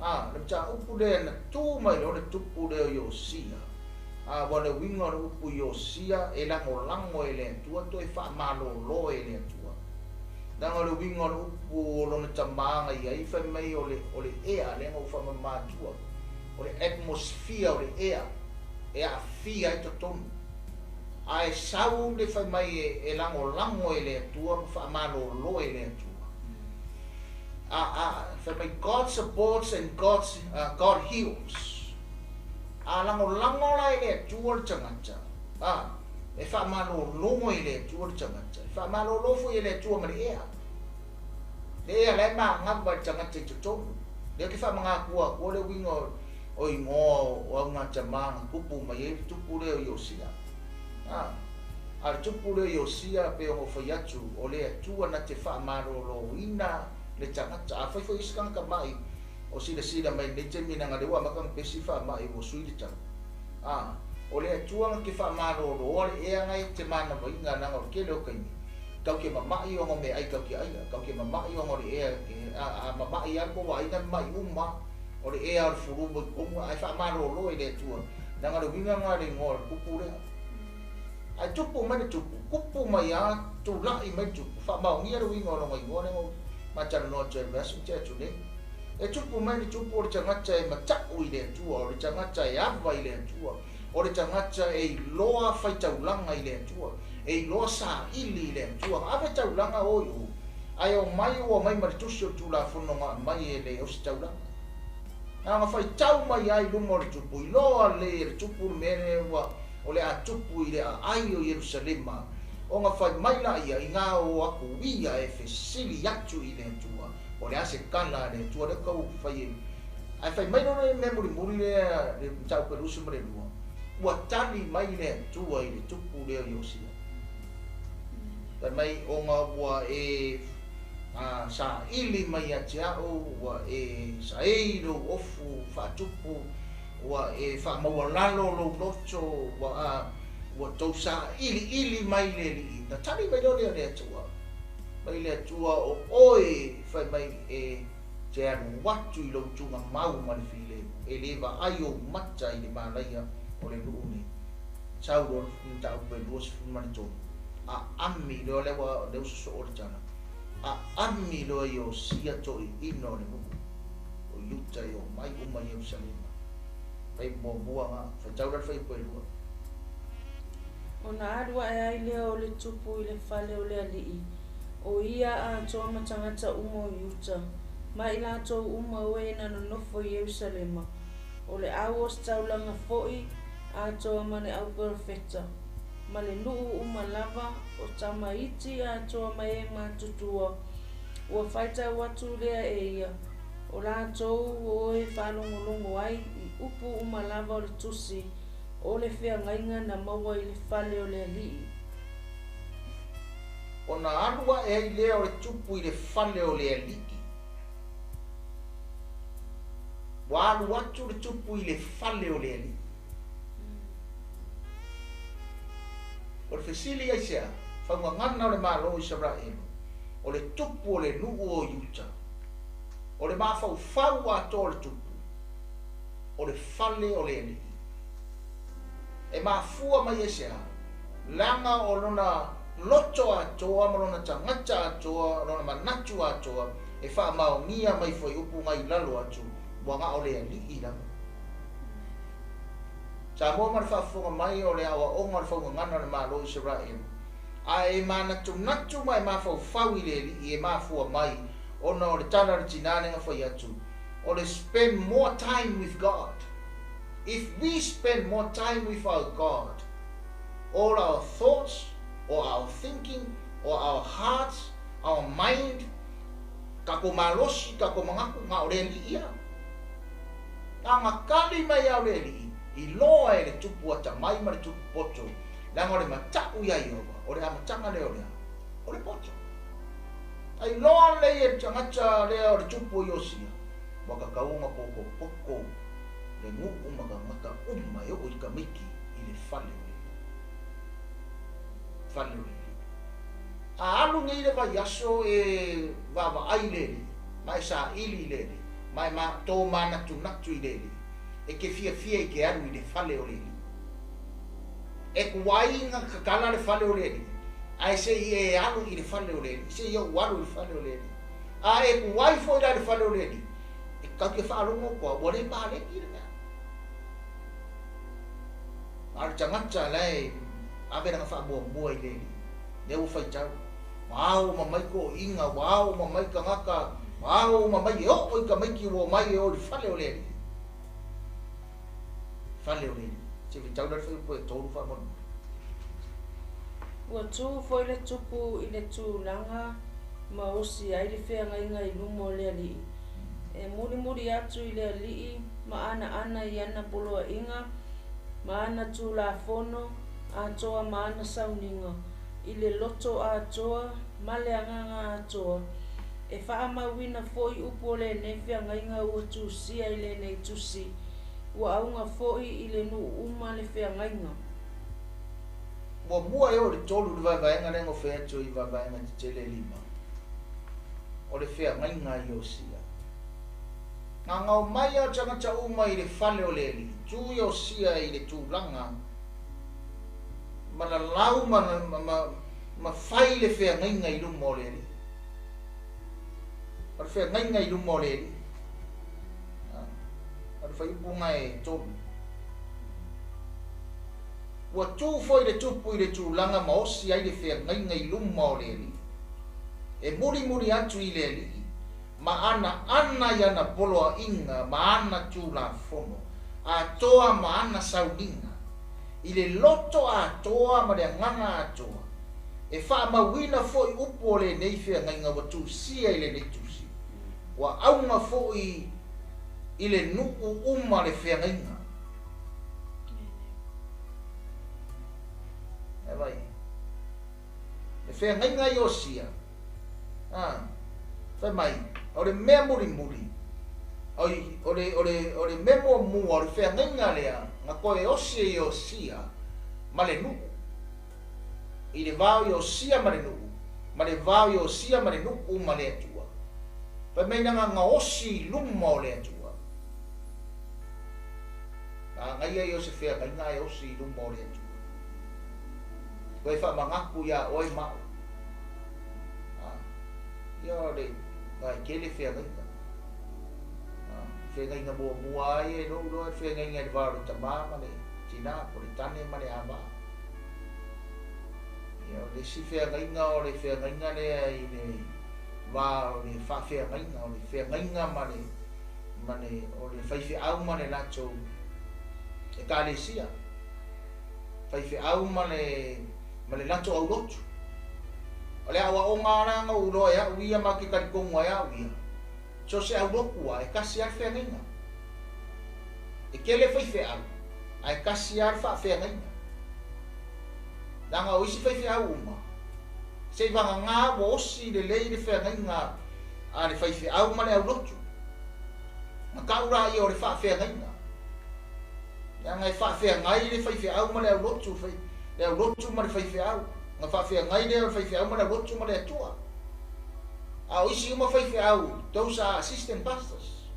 a, le mataupu lea na tu mai loa le tupu lea o Iosia, a, ua le uiga o le upu Iosia e lagolago e le Atua toe faamalolo e le Atua. Leaga o le uiga o le upu o lona tamā na i ai fai mai o le, o le ea lea na ou faamama atua, o le atmosphere o le ea e aafia ai totonu. Ae sau le fai mai e lagolago e le Atua ma faamalolo e le Atua. A, a, fai mai God supports and God's, God heals. A lagolago la e le Atua le tagata, a, e faamalolo e le Atua le tagata, e faamalolo foi e le Atua ma le ea. Le ea la e magava i le tagata i totonu. Lea ke faamagatua atua le uiga o igoa o augatama na tupu mai ai le tupu lea o Iosia. A, a le tupu lea o Iosia pei ona ou fai atu, o le Atua na te faamaloloina le tagata. Afai foi isi tagata ma'i o silasila mai lenei taimi leaga lea ua amata ona pesi faama'i ua sui le tau. A, o le Atua na te faamaloloa le ea na e te manavaina leaga o le tele o taimi tau te mama'i ona o meaai tau te aia, tau te mama'i ona o le ea a, a mama'i lava le tou aiga mama'i uma o le ea o le fulu i totonu ae faamalolo e le Atua leaga o le uiga lena o le igoa o le tupu lea. Ae tupu mai le tupu, tupu mai lava, tula'i mai le tupu, faamaonia le uiga o lona igoa lea na ou matalanoa atu ai i le vaiaso na tea atu nei. E tupu mai le tupu o le tagata e mata'u i le Atua, o le tagata e ava i le Atua, o le tagata e iloa faitaulaga i le Atua, e iloa saili i le Atua. Na ave taulaga o i o, ae omai ua omai ma le tusi o le Tulafono na aumai e le ositaulaga. Na ona faitau mai lava i luma o le tupu, iloa lelei e le tupu le mea lea ua o le a tupu i le aai o Ierusalema, ona fai mai laia i gā o atu ia e fesili atu i le Atua, o le a se tala a le Atua lea tau fai e. Ae fai mai loa le mea mulimuli lea, le mataupu e 22, ua tali mai le Atua i le tupu lea o Iosia. Fai mai, ona ua e saili mai ia te a'u, ua e saei lou ofu faatupu, ua e faamaualalo lou loto, ua ua tou sailiili mai le Alii. Na tali mai loa lea o le Atua, mai le Atua o oe fai mai e te alu atu i lou tugamau ma le filemu, e le vaai ou mata i le malaia o le nuu nei. Sau loa le mataupu e 23, aami loa lea ua lea ua sosoo le tala, aami loa Iosia toeaina o le nuu o Iuta e omai uma i Ierusalema. Fai muamua na, faitau la le fuaiupu e lua. Ona alu ae ai lea o le tupu i le fale o le alii, o ia atoa ma tagata uma o Iuta, ma i latou uma o e na nonofo i Ierusalema, o le au ositaulaga foi atoa ma le au perofeta, ma le nuu uma lava o tamaiti atoa ma e matutua, ua faitau atu lea e ia, o latou o e faalogologo ai i upu uma lava o le tusi o le feagaiga na maua i le fale o le alii. Ona alu ae ai lea o le tupu i le fale o le alii. Ua alu atu le tupu i le fale o le alii. O le fesili aisea, faugagana o le Malo o Isaraelu, o le tupu o le nuu o Iuta, o le mafaufau atoa o le tupu, o le fale o le alii. E mafua mai aisea, leaga o lona loto atoa ma lona tagata atoa, lona manatu atoa, e faamaonia mai fuaiupu ngai lalo atu, ua na o le alii lava. Samoa ma le faafofoga mai o le aoaoga o le faugagana o le Malo o Isaraelu, a e manatunatu ma e mafaufau i le alii e mafua mai ona o le tala a le tinā lea na fai atu, o le spend more time with God. If we spend more time with our God, all our thoughts or our thinking or our hearts, our mind, tatou malosi, tatou manatu, na o le alii lava. Na na tali mai lava o le alii, iloa e le tupu atamai ma le tupu poto, leaga o le mata'u iā Ieova, o le amataga lea o le a? O le poto. A iloa lelei e le tagata lea o le tupu o Iosia, ua tatau ona potopoto le nuu ma tagata uma e oo i tamaiti i le fale o le alii. Fale o le alii. alu nei le vaiaso e vaavaai i le Alii, ma e saili i le Alii, ma e tomanatunatu i le Alii, e te fiafia i te alu i le fale o le Alii. E tuai na tatala le fale o le Alii, ae se i e alu i le fale o le Alii, se i ou alu i le fale o le Alii. A e tuai foi la i le fale o le Alii, e tatou te faalogo atu lava, ua le paleni le mea. A o le tagata la e ave lana faamuamua i le Alii, lea ua faitau, ua ao uma mai toeaiina, ua ao uma mai tagata, ua ao uma mai e oo i tamaiti ua omai e o i le fale o le Alii. Fale o le Alii. Se faitau la le fuaiupu e 3 faamolemole. Ua tu foi le tupu i le tulaga ma osi ai le feagaiga i luma o le Alii. E mulimuli atu i le Alii ma anaana i ana poloaiga ma ana tulafono atoa ma ana sauniga i le loto atoa ma le agaga atoa, e faamauina foi upu o lenei feagaiga ua tusia i lenei tusi, ua auga foi i le nuu uma le feagaiga. Muamua e oo i le tolu le vaevaega lea na fai atu i vaevaega tetele e lima, o le feagaiga i Iosia. Na gao mai a tagata uma i le fale o le Alii, tu Iosia i le tulaga ma lalau ma fai le feagaiga i luma o le Alii. O le feagaiga i luma o le Alii. O le fuaiupu e 3. Ua tu foi le tupu i le tulaga ma osi ai le feagaiga i luma o le Alii. E mulimuli atu i le Alii, ma anaana i ana poloaiga ma ana tulafono, atoa ma ana sauniga, i le loto atoa ma le agaga atoa, e faamauina foi upu o lenei feagaiga ua tusia i lenei tusi, ua auga foi i le nuu uma le feagaiga. E vai. Le feagaiga i Iosia. Fai mai, o le mea mulimuli, o le mea muamua, o le feagaiga lea, na toe osi e Iosia ma le nuu. I le va o Iosia ma le nuu, ma le va o Iosia ma le nuu ma le Atua. Fai mai na osi i luma o le Atua. Na ngai ia o se feagaiga e osi i luma o le Atua. Koe whamangaku ia oe mau. Ia o le ngai kele feagaiga. Feagaiga muamua ai e lou loa feagaiga i le va o le tamā ma le tinā, po le tane ma le avā. Ia o le isi feagaiga o le feagaiga lea i le va o le faafeagaiga, o le feagaiga ma le o le faifeau ma le latou ekalesia. Faifeau ma le latou aulotu. O le aoaoga ala na uloa e au ia ma ke kalitonga e au ia. So se aulotu a e kasi a le feagaiga. E kele faifeau, a e kasi a le faafeagaiga. Langa o isi faifeau uma. Se i vagagā ua osi le lei le feagaiga a le faifeau ma le aulotu. Na kaura ia o le faafeagaiga. Langa e faafeagai le faifeau ma le aulotu, le aulotu ma le faifeau. Na faafeagai le faifeau ma le aulotu ma le Atua. A o isi uma faifeau, those are assistant pastors.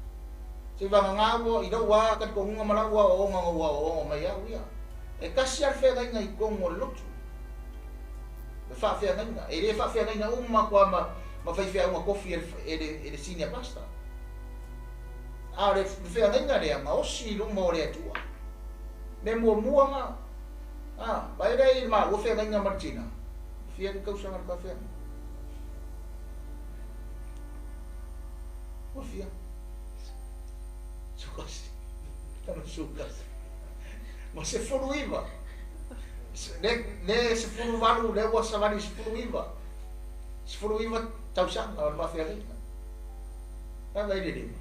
Se vagagā ua i lau a kalitonga ma lau a o onga ua o onga mai au ia. E kasi a le feagaiga i tonu o le lotu. Le faafeagaiga. E le faafeagaiga uma kua ma faifeauga kofi e le senior pastor. A o le feagaiga lea, ma osi i luma o le Atua. Me muamua nga. Vai lea i ma ua feagaiga ma le tina. Fia le kausaga le faafeagaiga. Ua fia. Sukasi. Tano sukasi. Ma se fulu iwa. Le se fulu valu, le ua savali se fulu iwa. Se fulu iwa tausaga o le faafeagaiga. Na vai le lima.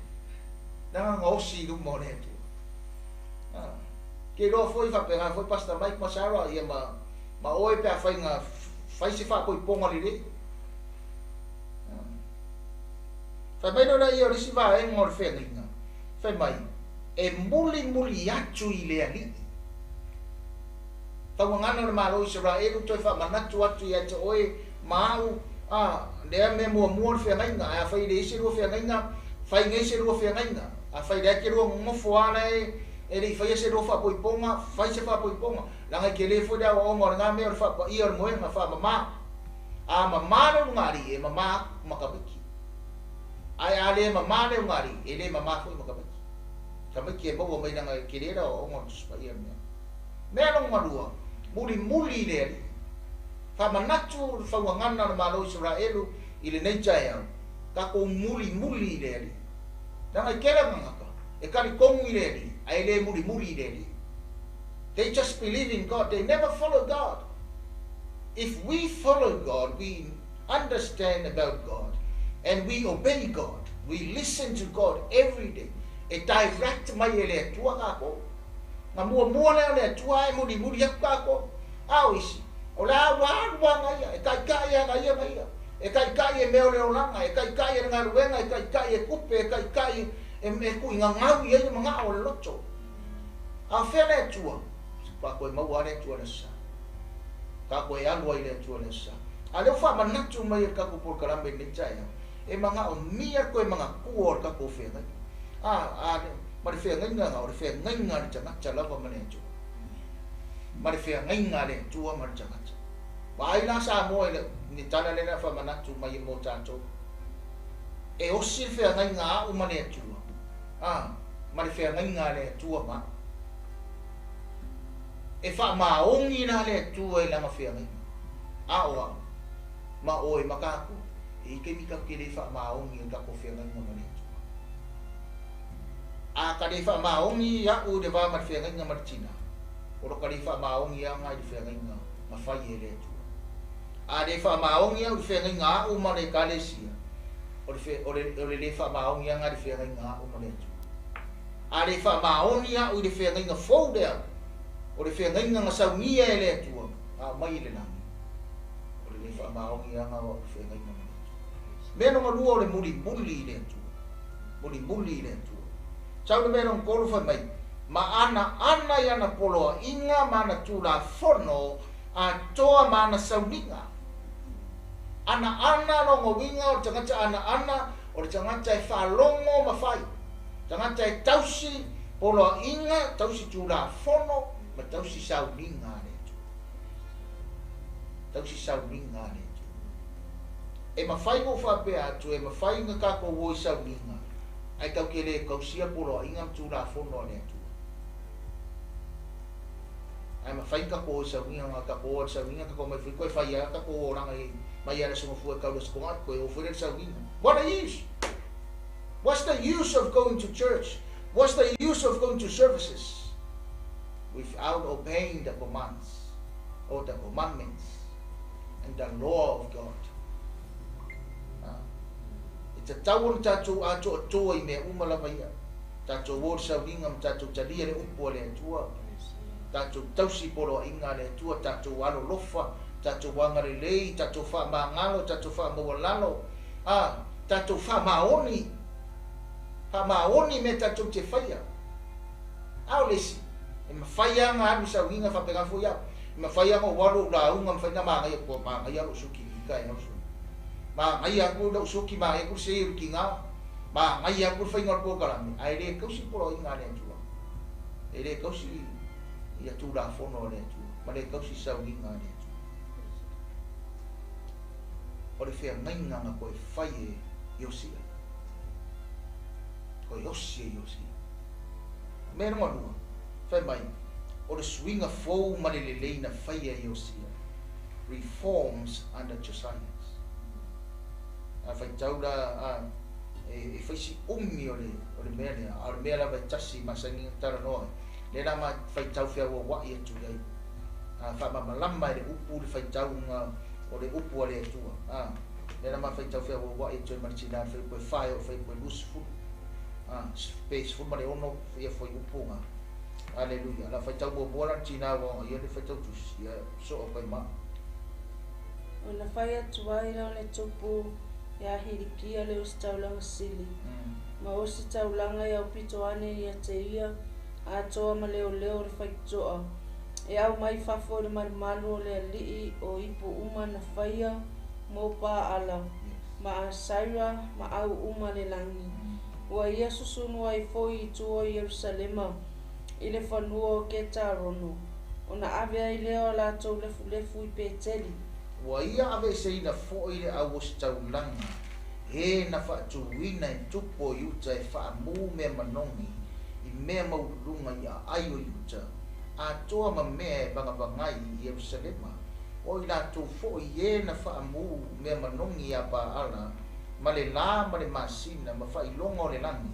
Nanga nga osi i luma o le Atua. Ke loa foi faapena foi Pastor Mike ma Sarah ia ma oe pe a faiga fai se faakoipoga lelei. Fai mai lola ia o le isi vaega o le feagaiga. Fai mai, e mulimuli atu i le Alii. Tauagana o le Malo Israelu toe faamanatu atu ia te oe ma au A lea mea muamua o le feagaiga, ae afai e leai se lua feagaiga, fai nei se lua feagaiga. Afai la e te lua nonofo lava la e le i faia se lua faapoipoga, fai se faapoipoga. Leaga e tele foi le aoaoga o lena mea o le faapaia o le moega, faamama. A mama le ulugalii, e mama atu ma tamaiti. Ae a le mama le ulugalii, e le mama foi ma tamaiti. Tamaiti e maua mai leaga e tele le aoaoga o le Tusi Paia i le mea. Mea lona lua, mulimuli le Alii. Faamanatu le faugagana o le Malo o Isaraelu i lenei taeao, tatou mulimuli i le Alii. Leaga e tele tagata e talitonu i le Alii ae le mulimuli i le Alii. They just believe in God, they never follow God. If we follow God, we understand about God and we obey God, we listen to God every day. E direct mai e le Atua tatou. Na muamua lea o le Atua ae mulimuli atu tatou. A o isi, o le a ua alu lava na ia, e taitai lava na ia ma ia. E taitai e mea o le olaga, e taitai e le galuega, e taitai e tupe, e taitai e tuuigagau i ai le manao o le loto. A o fea le Atua? Faatoa toe maua lava le Atua i le Aso Sa. Faatoa toe alu ai i le Atua i le Aso Sa. A o lea ua faamanatu mai e le tatou polokalame i lenei taeao, e manaomia le toe manatua o le tatou feagaiga. A, a, ma le feagaiga na, o le feagaiga a le tagata lava ma le Atua. Ma le feagaiga a le Atua ma le tagata. Vaai la Samoa i le, i le tala lea na faamanatu mai mo tatou. E osi le feagaiga a a'u ma le Atua, a, ma le feagaiga a le Atua ma a'u. E faamaoni la le Atua i lana feagaiga, a o a'u, ma oe ma tatou, e i ai taimi tatou te le faamaoni i le tatou feagaiga ma le Atua. A ka le faamaoni a'u i le va ma le feagaiga ma le tina, o lo ka le faamaoni aga i le feagaiga na fai e le Atua. A le faamaoni a'u i le feagaiga a a'u ma le Ekalesia, o le o le o le le faamaoni aga i le feagaiga a a'u ma le Atua. A le faamaoni a'u i le feagaiga fou lea, o le feagaiga na saunia e le Atua, a aumai i le lagi, o le le faamaoni aga o a'u i le feagaiga ma le Atua. Mea lona lua o le mulimuli i le Atua. Mulimuli i le Atua. Sau le mea lona tolu fai mai, ma ana ana i ana poloaiga ma ana tulafono atoa ma ana sauniga. Ana ana lona uiga o le tagata ana ana o le tagata e faalogo ma fai. Tagata e tausi poloaiga, tausi tulafono ma tausi sauniga a le Atua. Tausi sauniga a le Atua. E mafai ona ou faapea atu, e mafai ona tatou o i sauniga, ae tatou te le tausia poloaiga ma tulafono a le Atua. Ae mafai ona tatou o i sauniga, na tatou o i sauniga, tatou omai foi toe fai lava tatou olaga i mai lava i le Aso Gafua e tau i le Aso Toonai, toe o foi lea i le sauniga. What a use! What's the use of going to church? What's the use of going to services without obeying the commands or the commandments and the law of God? E tatau ona tatou atoatoa i mea uma lava ia. Tatou o i le sauniga ma tatou talia le upu a le Atua, tatou tausi poloaiga a le Atua, tatou alolofa, tatou agalelei, tatou faamagalo, tatou faamaualalo, a, tatou faamaoni, faamaoni mea tatou te faia. A o le isi, e mafai lava ona alu i sauniga faapena foi au. E mafai lava ona ou alu ou lauga, mafai ona manaia, ua manaia lou suki i taeao sui. Manaia atu lou suki, manaia atu le sei o le tiga, manaia atu le faiga o le polokalame, ae le tausi poloaiga a le Atua. E le tausi ia Tulafono a le Atua, ma le tausi sauniga a le Atua. O le feagaiga na toe fai e Iosia. Toe osi e Iosia. Mea lona lua, fai mai, o le suiga fou ma le lelei na faia e Iosia, reforms under Josias. A faitau la, a, e, e fai si umi o le, o le mea lea, a o le mea lava e tasi masani ona talanoa ai, lea la ma faitau feauaua'i atu i ai, a, faamalamalama e le upu le faitauga o le upu a le Atua, a, lea la ma faitau feauaua'i atu ai ma le tina i le fuaiupu e fa e oo i le fuaiupu e 20, a, pe 16 ia fuaiupu na. Aleluia. La faitau muamua la le tina ua ia le faitau tusi, ia soo kai ma. Ona fai atu ai lea o le tupu ia Hilikia le ositaulaga sili, ma ositaulaga i aupito ane ia te ia, atoa ma leoleo o le faitotoa, e aumai fafo i le malumalu o le alii o ipu uma na faia Mo Paala ma Asaira ma au uma le lagi. Ua ia susunu ai foi i tua o Ierusalema i le fanua o Ketarono, ona ave ai lea o latou lefulefu i Peteli. Ua ia aveeseina foi le auositaulaga, e na faatuina e tupu o Iuta e faamu mea manogi i mea maualuluga i aai o Iuta, atoa ma mea e vagavagai i Ierusalema, o i latou foi e na faamu mea manogi iā Paala ma le lā ma le masina ma faailoga o le lagi,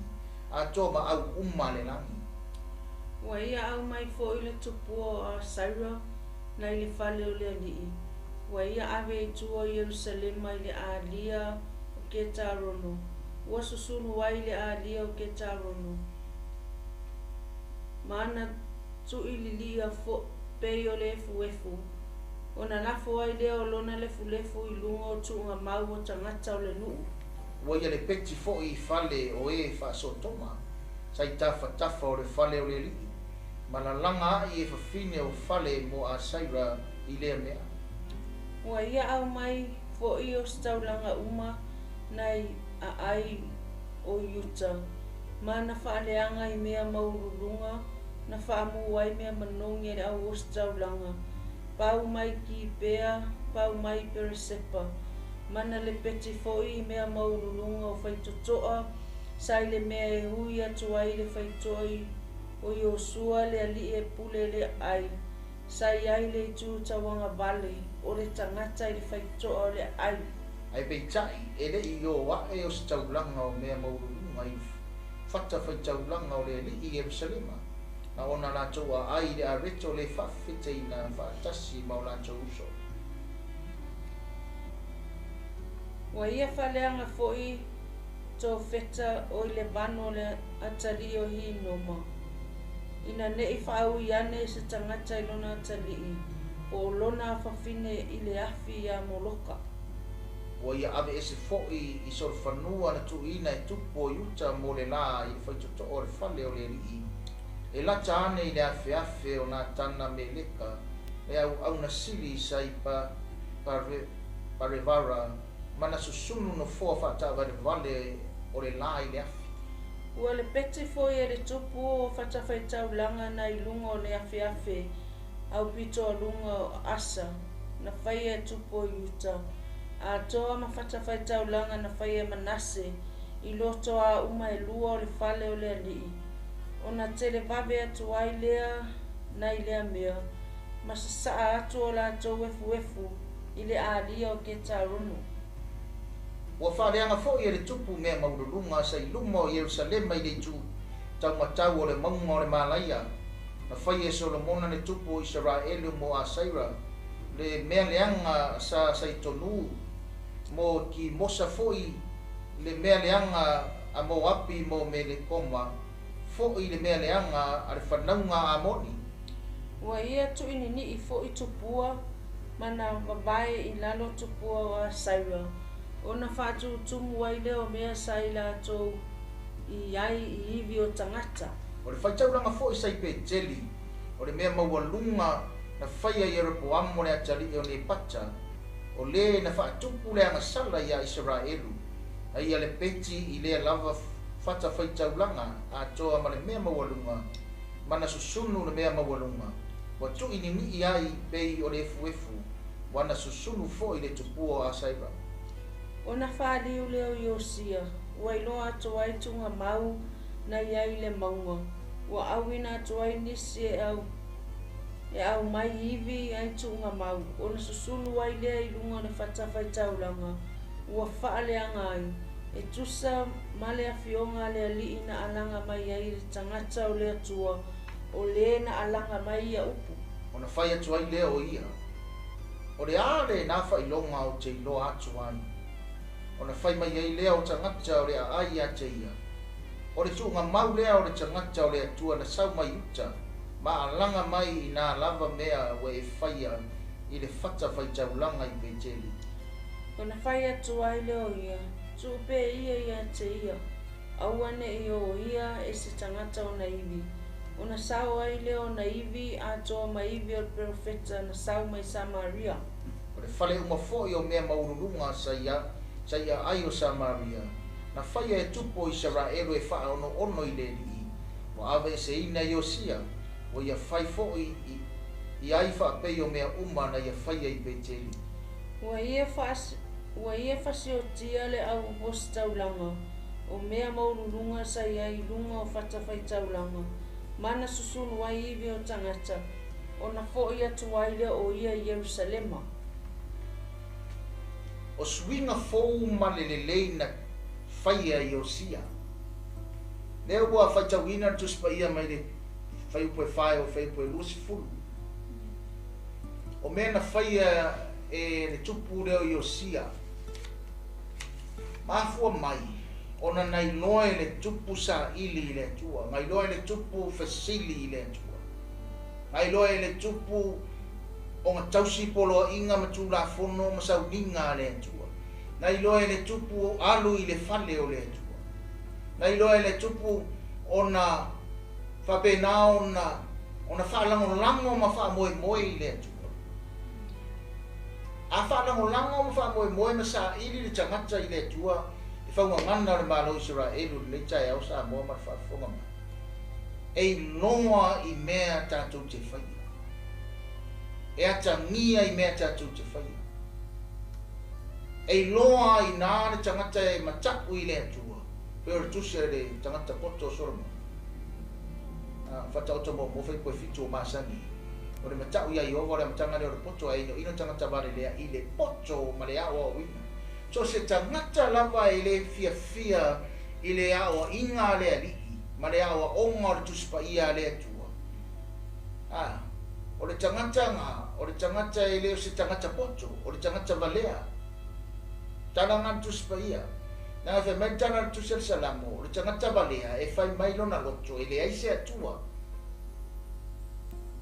atoa ma au uma a le lagi. Ua ia aumai foi le tupua o Asaira nai le fale o le alii, ua ia ave i tua o Ierusalema i le alia o Ketarono, ua susunu ai le alia o Ketarono, ma ana tuililia pei o le efuefu, ona lafo ai lea o lona lefulefu i luga o tuugamau o tagata o le nuu. Ua ia lepeti foi i fale o e faasootoma, sa i tafatafa o le fale o le alii, ma lalaga ai e fafine o fale mo Asaira i lea mea. Ua ia aumai foi ositaulaga uma nai aai o Iuta, ma na faaleaga i mea maualuluga na faamu ai mea manogi e le au ositaulaga, pau mai Kipea, pau mai Peresepa, ma na lepeti foi i mea maualuluga o faitotoa sa i le mea e hui atu ai le faitoa o Iosua le alii e pule le ai, sa i ai le itu tauagavale o le tagata i le faitoa o le ai. Ae peitai, e le i o ae ositaulaga o mea maualuluga i fatafaitaulaga o le alii i Ierusalema, na ona latou aai i le areto le faafefeteina faatasi ma o latou uso. Ua ia faaleaga foi Tofeta o i le vano o le atalii o Hinoma, ina nei faaui ane se tagata i lona atalii, po o lona afafine i le afi iā Moloka. Ua ia aveese foi i solofanua na tuuina e tupu o Iuta mo le lā i le faitotoo o le fale o le alii, e lata ane i le afeafe o Natana Meleka le auauna sili sa i Parevara ma na susunu nofoa faataavalevale o le lā i le afi. Ua lepeti foi e le tupu o fatafaitaulaga nai luga o le afeafe aupitoaluga o Asa na faia e tupu o Iuta, atoa ma fatafaitaulaga na faia e Manase i loto a uma e lua o le fale o le alii, ona televave atu ai lea nai lea mea, ma sasaa atu o latou efuefu i le alia o Ketarono. Ua faaleaga foi e le tupu mea maualuluga sa i luma o Ierusalema i le itu taumatau o le mauga o le Malaia, na faia e Solomona le tupu o Isaraelu mo Asaira, le mea leaga sa saitonu mo Kimosa foi le mea leaga a Moapi mo Melekoma foi le mea leaga a le fanauga a Amoni. Ua ia tuuininii foi tupua ma na vavae i lalo tupua o Asaira, ona faatutumu ai lea o mea sa i latou i ai i ivi o tagata. O le faitaulaga foi sa i Peteli, o le mea maualuga na faia e Ieropoamo le atalii o Nepata, o le na faatupu le agasala iā Isaraelu, a ia lepeti i lea lava fatafaitaulaga atoa ma le mea maualuga, ma na susunu le mea maualuga, ua tuuininii ai pei o le efuefu, ua na susunu foi le tupua o Asaira. Ona faaliu lea o Iosia, ua iloa atu ai tuugamau na i ai i le mauga, ua auina atu ai nisi e au e aumai ivi ai tuugamau, ona susunu ai lea i luga o le fatafaitaulaga ua faaleaga ai, e tusa ma le afioga a le alii na alaga mai ai i le tagata o le Atua, o le na alaga mai ia upu. Ona fai atu ai lea o ia, O le a lena faailoga ou te iloa atu ai? Ona fai mai ai lea o tagata o le aai ia te ia, O le tuugamau lea o le tagata o le Atua na sau mai uta ma alaga mai i nā lava mea ua e faia i le fatafaitaulaga i Peteli. Ona fai atu ai lea o ia, Tuu pea ia ia te ia, aua ne i o ia e se tagata ona ivi. Ona sao ai lea ona ivi atoa ma ivi o le perofeta na sau mai Samaria. O le fale uma fo'i o mea maualuluga sa i aai o Samaria, na faia e tupu o Isaraelu e faaonoono i le Alii, ua aveeseina e Iosia, ua ia fai fo'i i ai faapei o mea uma na ia faia i Peteli. Ua ia fasiotia le au ositaulaga o mea maualuluga sa i ai i luga o fatafaitaulaga, ma na susulu ai ivi o tagata, ona fo'i atu ai lea o ia i Ierusalema. O suiga fou ma le lelei na faia e Iosia. Lea ua faitauina le Tusi Paia mai le Fuaiupu e 4 e oo i le Fuaiupu e 20. O mea na faia e le tupu lea o Iosia, mafua mai ona na iloa e le tupu saili i le Atua, na iloa e le tupu fesili i le Atua, na iloa e le tupu ona tausi poloaiga ma tulafono ma sauniga a le Atua, na iloa e le tupu alu i le fale o le Atua, na iloa e le tupu ona faapena ona faalagolago ma faamoemoe i le Atua. A faalagolago ma faamoemoe ma saili le tagata i le Atua, e faugagana o le Malo o Isaraelu lenei taeao Samoa ma le faafofoga mai, e iloa i mea tatou te faia, e atagia i mea tatou te faia, e iloa i nā le tagata e mata'u i le Atua, pei o le tusi a le tagata poto o Solomona. Faataoto muamua fai poe 7 o masani. O le mata'u ia Ieova o le amataga lea o le poto, ae inoino tagata valelea i le poto ma le aoaoina. So se tagata lava e le fiafia i le aoaiga a le Alii ma le aoaoga o le Tusi Paia a le Atua. O le tagata nga, o le tagata e le o se tagata poto, o le tagata valea. Tala nga le Tusi Paia. Na fai mai tala le tusi a le Salamo, o le tagata valea e fai mai lona loto e leai se Atua.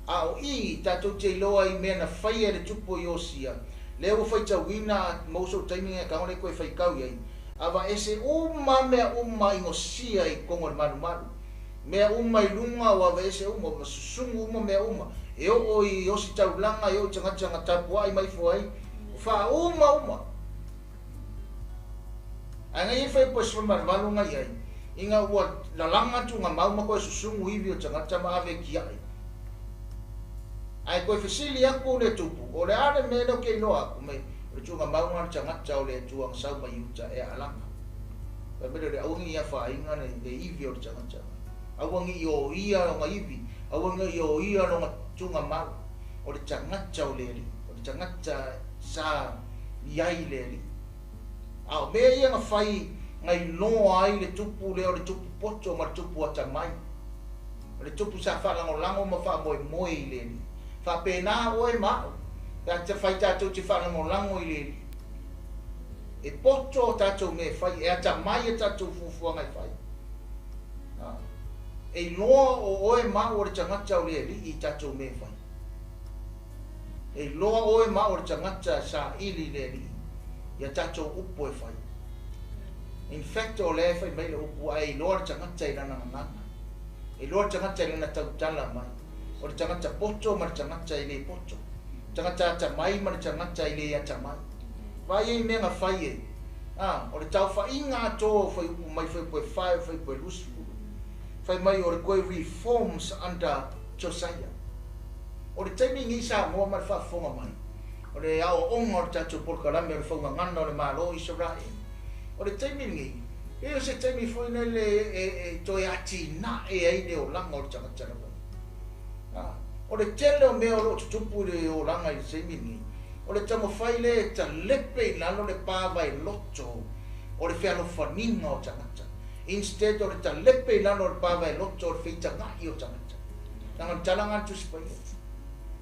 A o i tatou te iloa i mea na faia e le tupu o Iosia, lea ua faitauina mo sou taimi e kago le koe faikau i ai. Ava ese uma mea uma i gosia i kongo le malumalu. Mea uma i lunga o ava ese uma, ma susugu uma mea uma. E oo i ositaulaga, e oo i tagata na tapuai mai fua ai. O faa uma uma. Ae ngai e fai po e 18 ngai ai. Inga ua lalanga tu nga mau ma koe susugu ivi o tagata ma ave ki ai. Ae koe fesili aku le tupu, o le ale me leo ke iloa aku me, o le tunga mau ngā tagata o le Atua nga sau mai uta e alanga. Pai mele le auangi ia whainga le ivi o le tagata. Auangi i o ia o ngā ivi, auangi i o ia o ngā tunga mau. O le tagata o le Alii, o le tagata sa iai le Alii. A o mea ia nga whai ngai loa ai le tupu lea o le tupu poto ma le tupu atamai. O le tupu sa whaalangolango ma whaamoemoe i le Alii. Whaapena oe ma'o, pe a te whai tātou te whaalangolango i le Alii. E poto o tātou me whai, e atamai e tātou fufuanga i whai. E loa o oe ma'o o le tagata o le Alii i tātou me whai. E loa oe ma'o o le tagata sa ili le Alii, ia tātou upo e whai. In fact, o lea e whai mai le upu, ai e loa le tagata i lana ngangana. E loa le tagata i lana tautala mai. O le tagata poto ma le tagata i le poto. Tagata atamai ma le tagata i le atamai. Vai e mea nga whai e. O le tau whainga atoa o whai upu mai whai poe whai o whai poe 20. Whai mai o le koe reforms under Josiah. O le taimi ngi sa moa ma le whaafonga mai. O le ao onga o le tātou polokalame o le whaungangana o le Malo o Israel. O le taimi ngi, e o se taimi foi nei le e toe ati na e ai le olanga o le tagata lava. O le tele o mea o loo tutupu i le olaga i le taimi lenei, o le taumafai lea e talepe i lalo le pava e loto o le fealofaniga o tagata, instead o le talepe i lalo o le pava e loto o le feitaga'i o tagata. Leaga o le talaga a le Tusi Paia,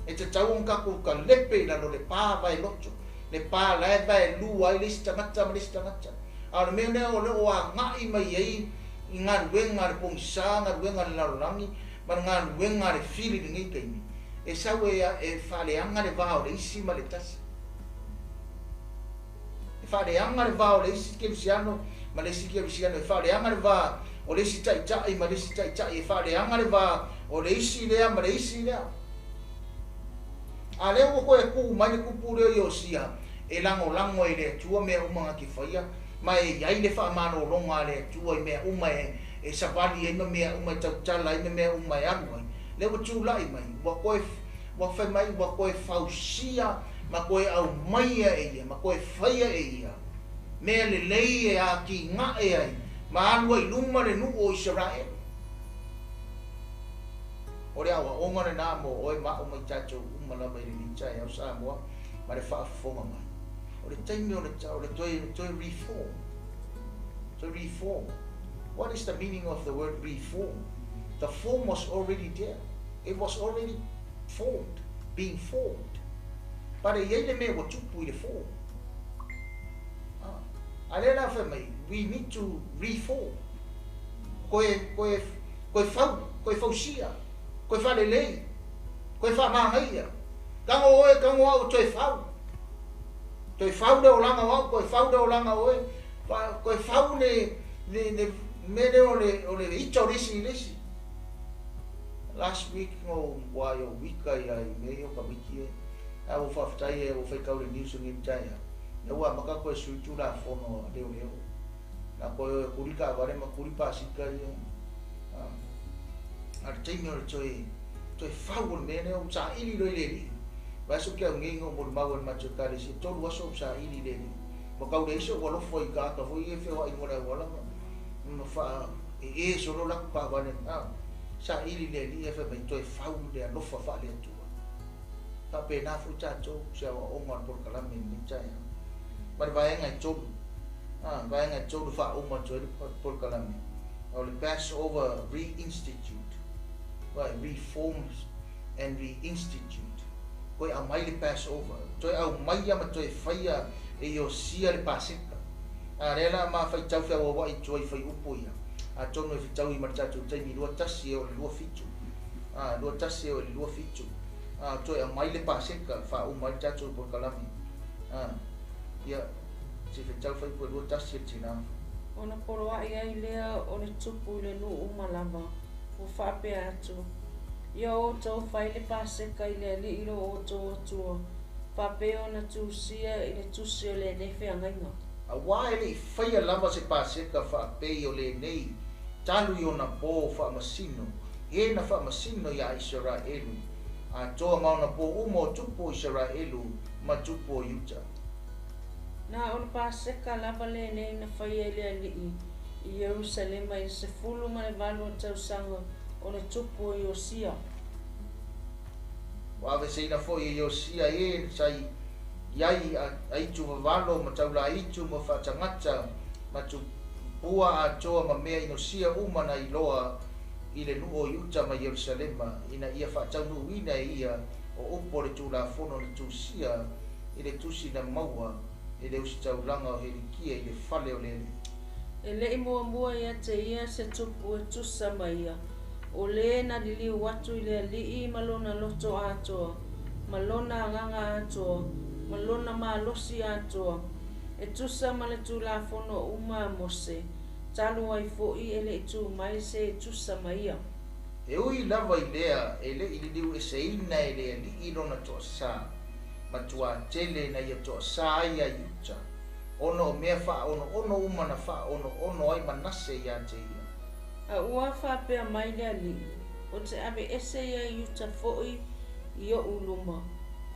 e tatau ona tatou talepe i lalo le pava e loto, le pa lae vae lua ai le isi tagata ma le isi tagata. A o le mea lea o le o aga'i mai ai i galuega a le pogisā, galuega a le lalolagi ma le galuega a le fili lenei taimi, e sau e faaleaga le va o le isi ma le tasi. E faaleaga le va o le isi kerisiano ma le isi kerisiano, e faaleaga le va o le isi ta'ita'i ma le isi ta'ita'i, e faaleaga le va o le isi lea ma le isi lea. A lea ua koe ku mai le kupu lea o Iosia e lagolago ai i le Atua mea uma na te faia, ma e i ai le faamalologa a le Atua i mea uma e savali ai ma mea uma e tautala ai ma mea uma e alu ai. Lea ua tulai mai, ua koe ua fai mai ua koe fausia ma koe aumaia e ia, ma koe faia e ia mea lelei e atinae ai ma alu ai i luma le nuu o Isaraelu. O le aoaoga lenā mo oe ma au ma i tatou uma lava i lenei taeao Samoa ma le faafofoga mai. O le taimi o le o le toe reform. To reform. What is the meaning of the word reform? The form was already there. It was already formed, being formed. But e iai le mea ua tupu i le form. A lea la fai mai, we need to reform. Koe fau, koe fausia, koe faalelei, koe faamagaia. Tago oe, tago au toe fau. Toe fau le olaga o au, koe fau le olaga o oe. Koe fau le mea lea o le ita o le isi i le isi. Last week no ua i o wika ia i mea ia o ka wiki e. A ua faafetai e ua faitau i le news lenei taeao. Lea ua amata koe sui Tulafono a leoleo. Na koe o e kuli taavale ma kuli pasika ia. A o le taimi o le toe fau o le mea lea ua saili loa i le alii. Vaiaso ke au nei na ou molimau ai i le matou ekalesia, 3 aso ou saili i le alii. Ua tau leai so'u alofa i tagata foi ia e feoai mo le auala ma faa ee solo latou taavale. Saili i le alii ae fai mai toe fau le alofa faale-Atua. Faapena foi tatou se aoaoga o le polokalame i lenei taeao. Ma le vaega e 3, vaega e 3 faauma atu ai le polokalame, o le Passover Reinstitute. Right, reforms and reinstitute. Koe aumai le Passover. Toe aumaia ma toe faia e Iosia le Paseka. A lea la ma faitau feauauai i tua i fuaiupu ia. Atonu e fetaui ma le tatou taimi 21 e oo i le 27. 21 e oo i le 27. Toe aumai le Paseka faauma ai le tatou polokalame. Ia, se fetau fuaiupu e 21 e le tina. Ona poloai ai lea o le tupu i le nuu uma lava, ua faapea atu, Ia outou fai le Paseka i le Alii lo outou Atua, faapea ona tusia i le tusi o lenei feagaiga. Auā e le i faia lava se Paseka faapei o lenei talu i ona pō faamasino, e na faamasino iā Isaraelu atoa ma ona pō uma o tupu o Isaraelu ma tupu o Iuta. Na o le Paseka lava lenei na faia e le Alii i Ierusalema i le 18 o tausaga o le tupu o Iosia. Ua aveeseina foi e Iosia e sa i ai aitu vavalo ma taulaitu ma faatagata ma tupua atoa ma mea inosia uma na iloa i le nuu o Iuta ma Ierusalema, ina ia faataunuuina e ia o upu o le Tulafono na tusia i le tusi na maua e le ositaulaga o Helikia i le fale o le Alii. E le i muamua ia te ia se tupu e tusa ma ia, o lē na liliu atu i le Alii ma lona loto atoa, ma lona agaga atoa, ma lona malosi atoa, e tusa ma le Tulafono uma a Mose, talu ai foʻi e le i tu mai se e tusa ma ia. E ui lava i lea, e le i liliu eseina e le Alii lona toasā, matuā tele na ia toasā ai iā Iuta, ona o mea faaonoono uma na faaonoono ai Manase iā te ia. A ua faapea mai le Alii, Ou te aveese iā Iuta foʻi i oʻu luma,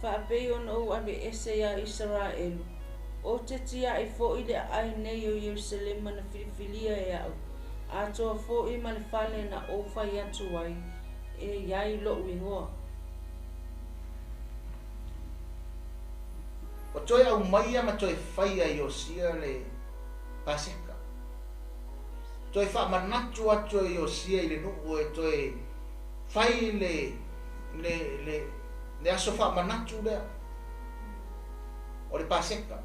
faapei ona ou aveese iā Isaraelu. Ou te tiaʻi foʻi le aai nei o Ierusalema na filifilia e aʻu, atoa foʻi ma le fale na ou fai atu ai, e i ai loʻu igoa. Ua toe aumaia ma toe faia e Iosia le Paseka. Toe faamanatu atu e Iosia i le nuu e toe fai le aso faamanatu lea o le Paseka.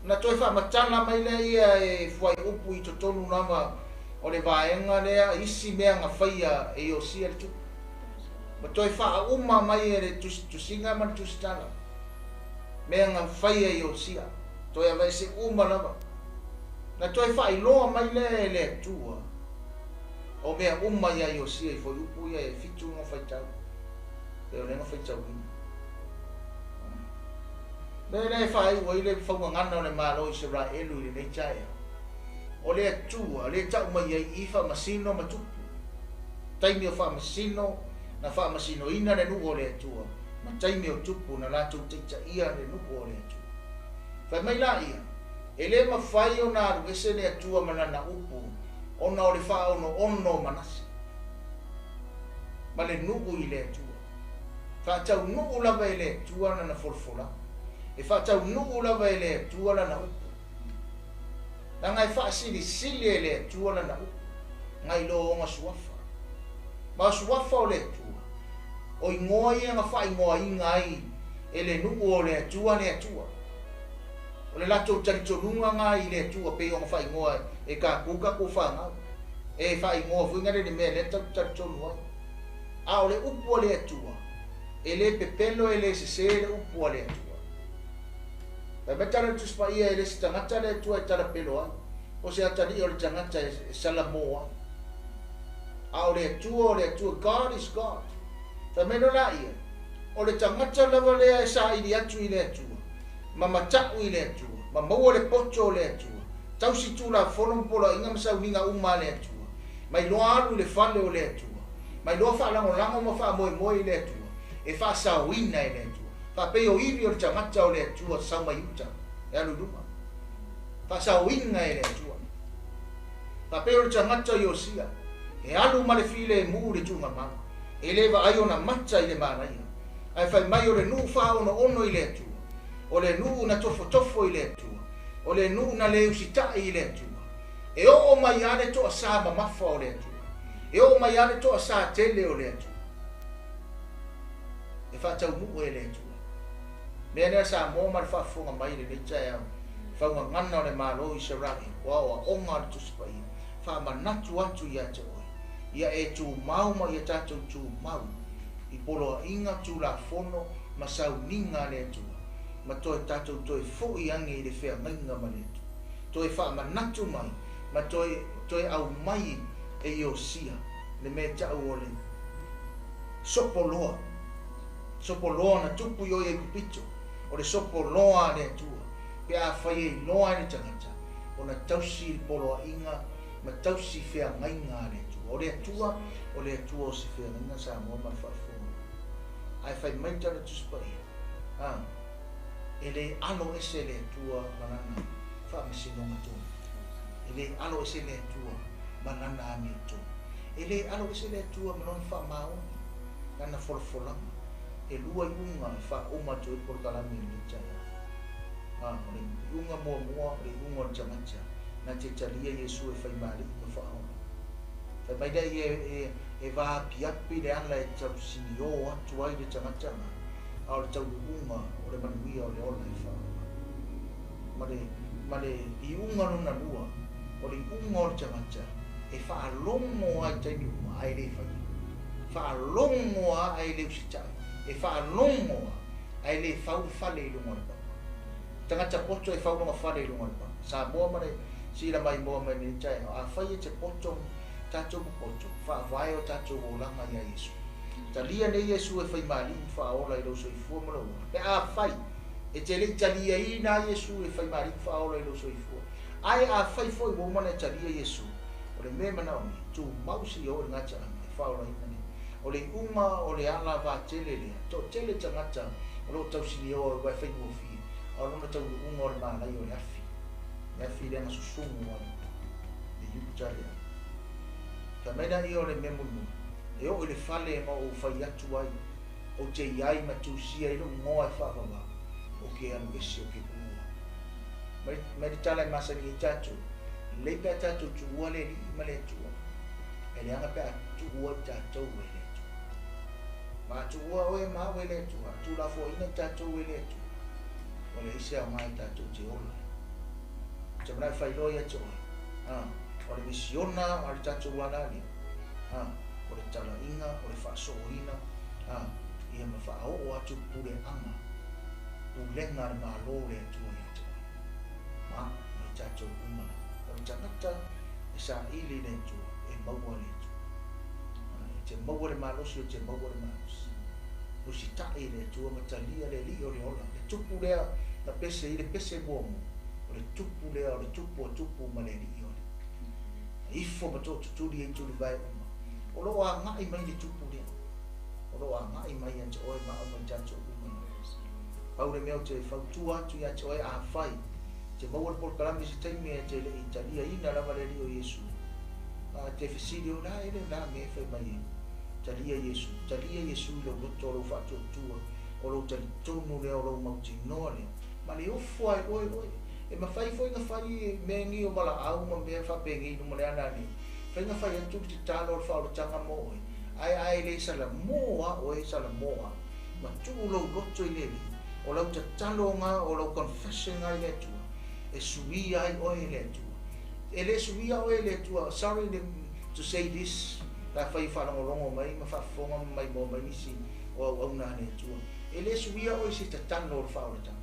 Na toe faamatala mai lea ia e fuaiupu i totonu lava o le vaega lea isi mea na faia e Iosia le tupu. Ma toe faauma mai e le tusitusiga ma le tusitala mea na faia e Iosia. Toe aveese uma lava. Na toe faailoa mai lea e le Atua o mea uma iā Iosia i fuaiupu ia e 7 na faitau. Pe o le faitauina. Le le fai o ile faugagana o le Malo Iseraelu i lenei taeao. O le Atua le tau mai ai i faamasino ma tupu. Taimi o faamasino na faamasinoina le nuu o le Atua ma taimi o tupu na latou taitaia le nuu o le Atua. Fai mai laia, e le mafai ona alu ese le Atua ma lana upu ona o le faaonoono o Manase ma le nuu i le Atua. Faataunuu lava e le Atua lana folafolaga. E faataunuu lava e le Atua lana upu. Leaga e faasilisili e le Atua lana upu nai lo ona suafa. Ma o suafa o le Atua, o igoa ia na faaigoaina ai e le nuu o le Atua le Atua. O le latou talitonuga na i le Atua pei ona faaigoa e tatou tatou fanau. E faaigoa foi na le mea lea talitonu ai. A o le upu a le Atua, e le pepelo e le sese le upu a le Atua. Fai mai tala le Tusi Paia e le se tagata le Atua e talapelo ai, o se atalii o le tagata e salamo ai. A o le Atua o le Atua, God is God. Fai mai loa laia, o le tagata lava lea e saili atu i le Atua, ma matau i le Atua, ma maua le poto o le Atua, tausi tulafono ma poloaiga ma sauniga uma a le Atua, mai loa alu i le fale o le Atua, mai loa faalagolago ma faamoemoe i le Atua, e faasaoina e le Atua. Faapei o ivi o le tagata o le Atua sau mai uta, e alu i luga. Faasaoina e le Atua. Faapei o le tagata o Iosia, e alu ma le filemu i le tuugamau, e le vaai ona mata i le manaia. Ae fai mai o le nuu faaonoono i le Atua, o le nuu na tofotofo i le Atua, o le nuu na le usitai i le Atua. E oo mai lava le toasā mamafa o le Atua, e oo mai lava le toasā tele o le Atua. E faataunuu e le Atua. Mea lea Samoa ma le faafofoga mai i lenei taeao, faugagana o le Malo Iseraelu, o aoaoga a le Tusi Paia, faamanatu atu ia te oe, ia e tumau ma ia tatou tumau i poloaiga tulafono ma sauniga a le Atua, ma toe tatou toe foi age i le feagaiga ma le Atua. Toe faamanatu mai ma toe aumai e Iosia le mea tau o le sopoloa. Sopoloa na tupu i o i Aikupito, o le sopoloa a le Atua, pe afai e iloa e le tagata, ona tausi i le poloaiga ma tausi feagaiga a le Atua. O le Atua, o le Atua o se feagaiga Samoa ma le faafofoga. Ae fai mai tala Tusi Paia, e le alo ese le Atua ma lana faamasinoga tonu. E le alo ese le Atua ma lana amiotonu. E le alo ese le Atua ma lona faamaoni, lana folafolaga. E lua iuga e faauma atu ai polokalame i lenei taeao. O le iuga muamua, o le iuga o le tagata na te talia Iesu e faimalii ma faaola. Fai mai lea e vaapiapi le ala e tausinio atu ai le tagata na, a o le tauluuga o le manuia o le ola e faaola. Ma le iuga lona lua, o le iuga o le tagata e faalogo ai taimi uma ae le faia. Faalogo a ae le usitai. E faalogo a ae le fau fale i luga o le papa. Tagata poto e fau lona fale i luga o le papa. Samoa ma le sila mai moa mai lenei taeao, afai e te poto, tatou popoto, faavae o tatou olaga ia Iesu. Talia nei Iesu e faimalii ma faaola i lou soifua ma lou ola. Pe afai e te lei taliaina Iesu e faimalii ma faaola i lou soifua, ae afai foi ua uma ona e talia Iesu, o le mea e manaomia, tumau seia oo i le gataaga e faaolaina nei. O le iuga o le ala vatele lea, toatele tagata o loo tausinioa aua e faigofie, a o lona tauluuga o le malaia o le afi. Le afi lea na susugu ai le iuta lea. Fai mai laia o le mea mulimuli, e oo i le fale ma ou fai atu ai, ou te iai ma tusia ai lou igoa e faavavau, o ke alu ese o ke tuua. Mai le tala e masani ai tatou, lelei pe a tatou tuua le alii ma le Atua, e leaga pe a tuua i tatou e le Atua. Ma a tuua oe ma au e le Atua, a tuulafoaiina i tatou e le Atua, ua leai se aoga i tatou te ola ai. Ou te manao e failoa ia te oe, o le misiona a le tatou ala lea, o le talaiga, o le faasooina, ia ma faaoo atu puleaga, pulega a le Malo o le Atua ia te oe, ma i tatou uma lava. O le tagata e saili i le Atua, e maua le Atua. E te maua le malosi, o te maua le malosi. Usitaʻi i le Atua ma talia le Alii o le ola, le Tupu lea na pese i le pese muamua, o le Tupu lea o le Tupu o Tupu ma le Alii o Alii. Na ifo ma tootutuli ai tulivae uma. O loo agaʻi mai le Tupu lea. O loo agaʻi mai ia te oe ma au ma i tatou uma lava. Pau le mea ou te fautua atu ia te oe afai te maua le polokalame i se taimi e te le i taliaina lava le Alii o Iesu, a te fesili o la e le la mea e fai mai ai. Talia Iesu, talia Iesu i lou loto o lou faatuatua, o lou talitonu lea, o lou mautinoa lea, ma le ofo ai oe oe. E mafai foi na fai mea ni o valaau ma mea faapenei i luma o le ana nei. Fai na fai atu le tatalo o le faaolataga mo oe, ae a e le salamo a oe, salamo a. Ma tuu lou loto i le Alii, o lau tatalo nga, o lau confession nga i le Atua, e suia ai oe e le Atua. E le suia oe e le Atua, sorry to say this, la fai faalogologo mai ma faafofoga ma maimoa mai nisi o auauna a le Atua. E le suia oe i se tatalo o le faaolataga.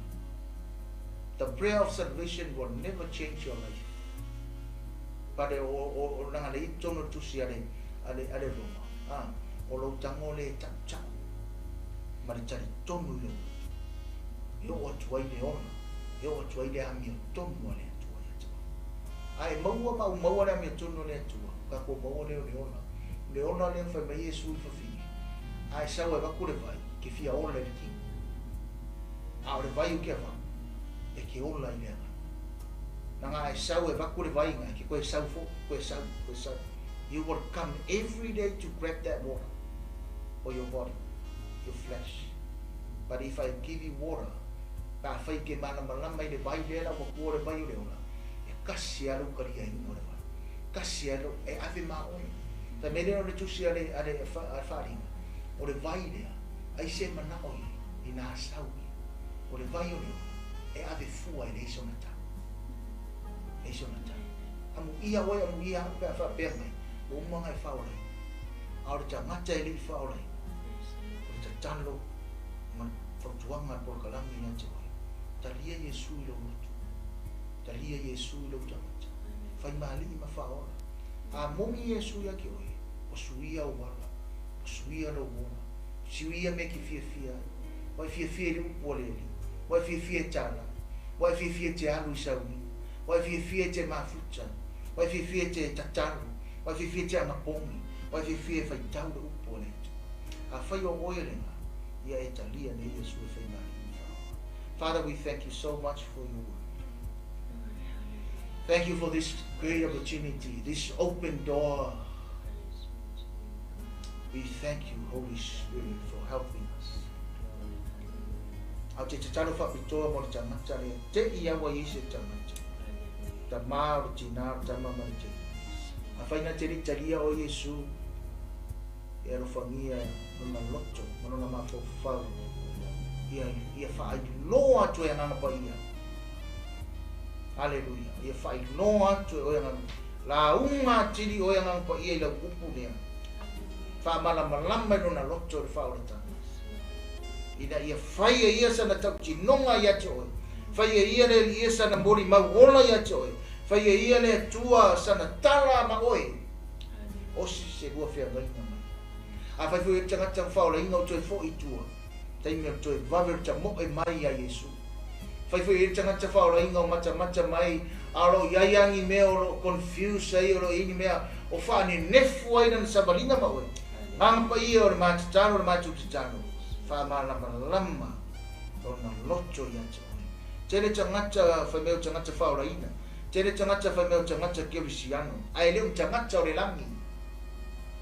The prayer of salvation will never change your life. Pale o langa le i totonu o le tusi a le Roma. Ah, o lou tago le ta'uta'u ma le talitonu i lou loto. E oo atu ai le ola, e oo atu ai le amiotonu a le Atua ia te oe. Ae maua ma au maua le amiotonu a le Atua, tatou maua lea o le ola. O le ola lea na fai mai Iesu i le fafine, a e sau e avatu le vai, ke fia ola i le tino. A o le vai o ke avatu, e ke ola i le agaga. Nanga a e sau e avatu le vai ina, e ke koe sau foʻi, koe sau, koe sau. You will come every day to grab that water for your body, your flesh. But if I give you water, pe a fai ke malamalama i le vai lea la ua kua o le vai o le ola, e kasi lava lou taliaina o le vai. Kasi lava lou, e ave ma oe. Fai mai lea o le tusi a le faaaliga, o le vai lea, ai se manao i ai, ina sau ia. O le vai o le ola, e ave fua e leai sona tau. Leai sona tau. Amuia oe, amuia au pe a faapea mai, ua uma ona e faaolaina. A o le tagata e le i faaolaina, o le tatalo ma le fautuaga a le polokalame ia te oe, talia Iesu i lou loto, talia Iesu i lou tagata, fai ma alii ma faaola. A moni Iesu ia te oe, ua suia ou ala, ua suia lou ola, suia mea e te fiafia ai. Ua e fiafia i le upu a le Alii, ua e fiafia e tala, ua e fiafia e te alu i sauniga, ua e fiafia e te mafuta, ua e fiafia e te tatalo, ua e fiafia e te anapogi, ua e fiafia e faitau le upu a le Atua. Afai o oe lena, ia e talia nei Iesu e fai ma alii ma faaola. Father, we thank you so much for your word. Thank you for this great opportunity, this open door. We thank you, Holy Spirit, for helping us. Au te tatalo faapitoa mo le tagata lea te i au ai i se tagata. Tamā o le tinā o le tama ma le teine. Afai na te le i talia oe Iesu, e alofagia lona loto ma lona mafaufau ia ia faailoa atu e Agaga Paia. Aleluia. Ia faailoa atu e oe Agaga. Lauga atili oe Agaga Paia i lau upu lea. Faamalamalama i lona loto le faaolataga. Ina ia fai e ia sana tautinoga ia te oe. Fai e ia le Alii sana molimau ola ia te oe. Fai e ia le Atua sana tala ma oe. Osi se lua feagaiga mai. Afai foi o le tagata na faaolaina o toe foʻi i tua, taimi o le toe vave o le tamoe mai ia Iesu. Fai foi e le tagata faaolaina o matamata mai a o lo o i ai lava ni mea o lo o confuse ai, o lo o i ai ni mea o faanenefu ai lana savaliga ma oe. Agaga Paia o le matatalo o le matou tatalo, faamalamalama lona loto ia te oe. Tele tagata fai mai o tagata faaolaina, tele tagata fai mai o tagata kerisiano, ae le o ni tagata o le lagi.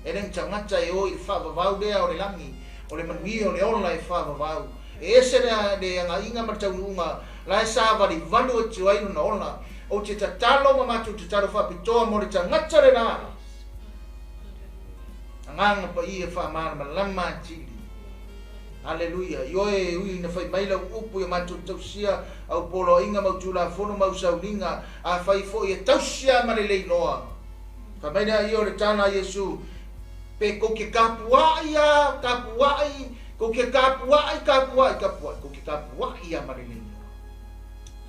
E le ni tagata e o i le faavavau lea o le lagi, o le manuia o le ola e faavavau. E ese le le agaiga ma le taunuuga la e savalivalu atu ai lona ola. Ou te tatalo ma matou tatalo faapitoa mo le tagata lena. Agaga Paia faamalamalama atili. Aleluia. Ioe, e ui ina fai mai lau upu ia matou tausia au poloaiga ma au tulafono ma au sauniga, afai foi e tausi a ma le leiloa. Fai mai lea ia o le tala a Iesu, Pe kou ke kapuaʻi a, kapuaʻi, kou ke kapuaʻi, kapuaʻi, kapuaʻi, kou ke kapuaʻi a ma le leiloa.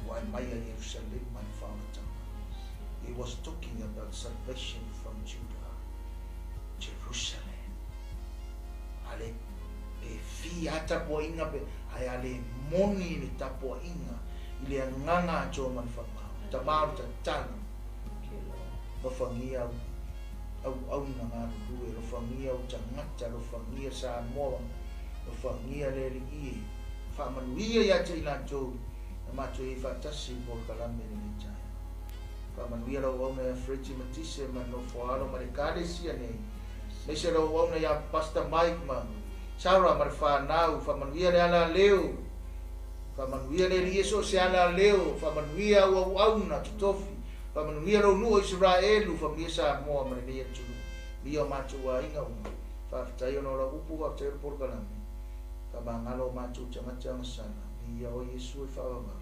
Ua ae mai a Ierusalema i le faaolataga. He was talking about salvation from Judah, Jerusalem. Ale, pe fia. alii a tapuaiga pe ae a lē moni le tapuaiga i le agaga atoa ma le faamao tamā o le tatalo lofagia auauna galulue lofagia ou tagata lofagia Samoa lofagia le Alii e faamanuia iā te i latou na matou iai faatasi i polokalame lenei taeao. Faamanuia lau auauna ia Freddie Matise ma le nofoaalo ma le Ekalesia nei, aemaise lau auauna ia Pastor Mike ma Sarah ma le fanau, faamanuia le ala leo, faamanuia le Alii e so o se ala leo, faamanuia au auauna totofi, faamanuia lou nuu o Isaraelu, faamanuia Samoa ma lenei atunuu, manuia o matou aiga uma. Faafetai ona o lau upu, faafetai o le polokalame. Faamagalo o matou tagata agasala, viia oe Iesu e faavavau.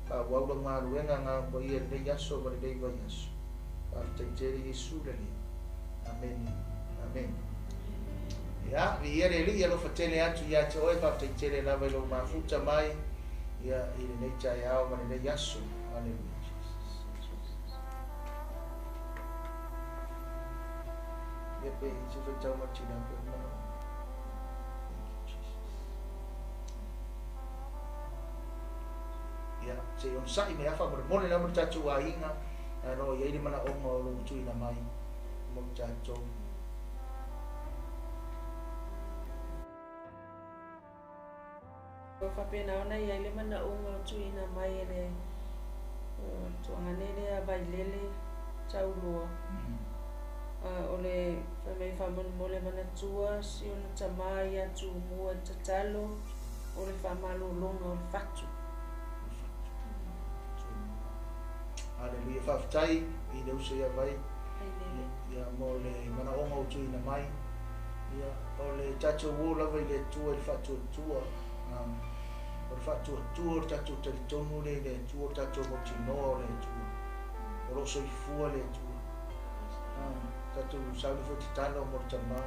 Faaauau lau galuega Agaga Paia i lenei aso ma lenei vaiaso. Faafetai tele Iesu le Alii. Amene. Amene. Ia, viia le Alii, alofa tele atu ia te oe, faafetai tele lava i lou mafuta mai ia i lenei taeao ma lenei aso. Aleluia. Ia pe se faitau ma tina pe mana. Thank you Jesus. Ia, se i onosai mai lava faamolemole lava le tatou aiga, ae o lo o i ai le manaoga o lo o tuuina mai mo tatou. Ua faapena ona i ai le manaoga o tuuina mai e le tuagane lea Vailele Tauloa. O le fai mai faamolemole manatua si ona tama ia Tumua i le tatalo o le faamalologa o le fatu. Haleluia, faafetai i le uso ia Vai ia mo le manaoga ua tuuina mai. Ia, o le tatou o lava i le Atua i le faatuatua, o le faatuatua o le tatou talitonu lea i le Atua, o le tatou mautinoa o le Atua, o lo o soifua le Atua. Tatou sauni foi tatalo mo le tama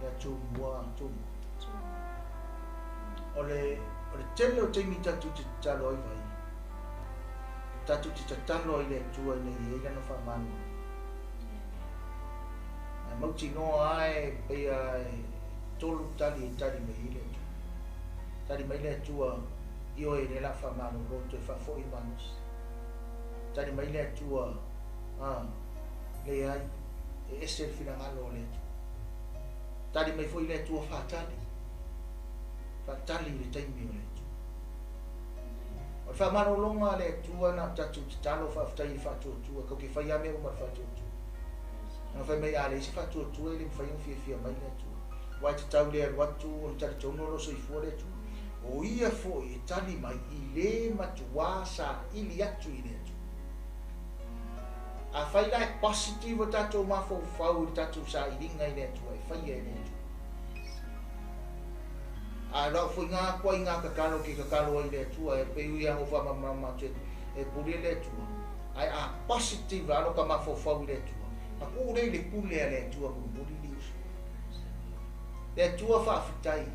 ia Tumua, Tumua. O le, o le tele o taimi tatou te tatalo ai Vai, tatou te tatalo ai i le Atua ina ia i ai lana faamalo. Ae mautinoa lava e pei lava e tolu tali e tali mai ai le Atua. Tali mai le Atua, Ioe, lea o le a faamalolo, toe faafoi le malosi. Tali mai le Atua, A, leai, e ese le finagalo o le Atua. Tali mai foi le Atua, Faatali, faatali i le taimi o le Atua. O le faamalologa a le Atua na o tatou tatalo faafetai i le faatuatua, kau ke fai lava mea uma i le faatuatua. Na fai mai a leai se faatuatua e le mafai ona fiafia mai le Atua. Aua e tatau le alu atu ona talitonu o lo o soifua le Atua. O ia foi e tali mai i le matuā saili atu i le Atua. Afai la e positive o tatou mafaufau i le tatou sailiga i le Atua, e faia e le Atua. A lau foi ngā koa i ngā tatalo ke tatalo ai i le Atua, e pei ui lava o faamalamalama atu e pule le Atua. Ae a positive lava ka mafaufau i le Atua, na tuu lea i le pule a le Atua mulimuli le uso. Le Atua faafetai.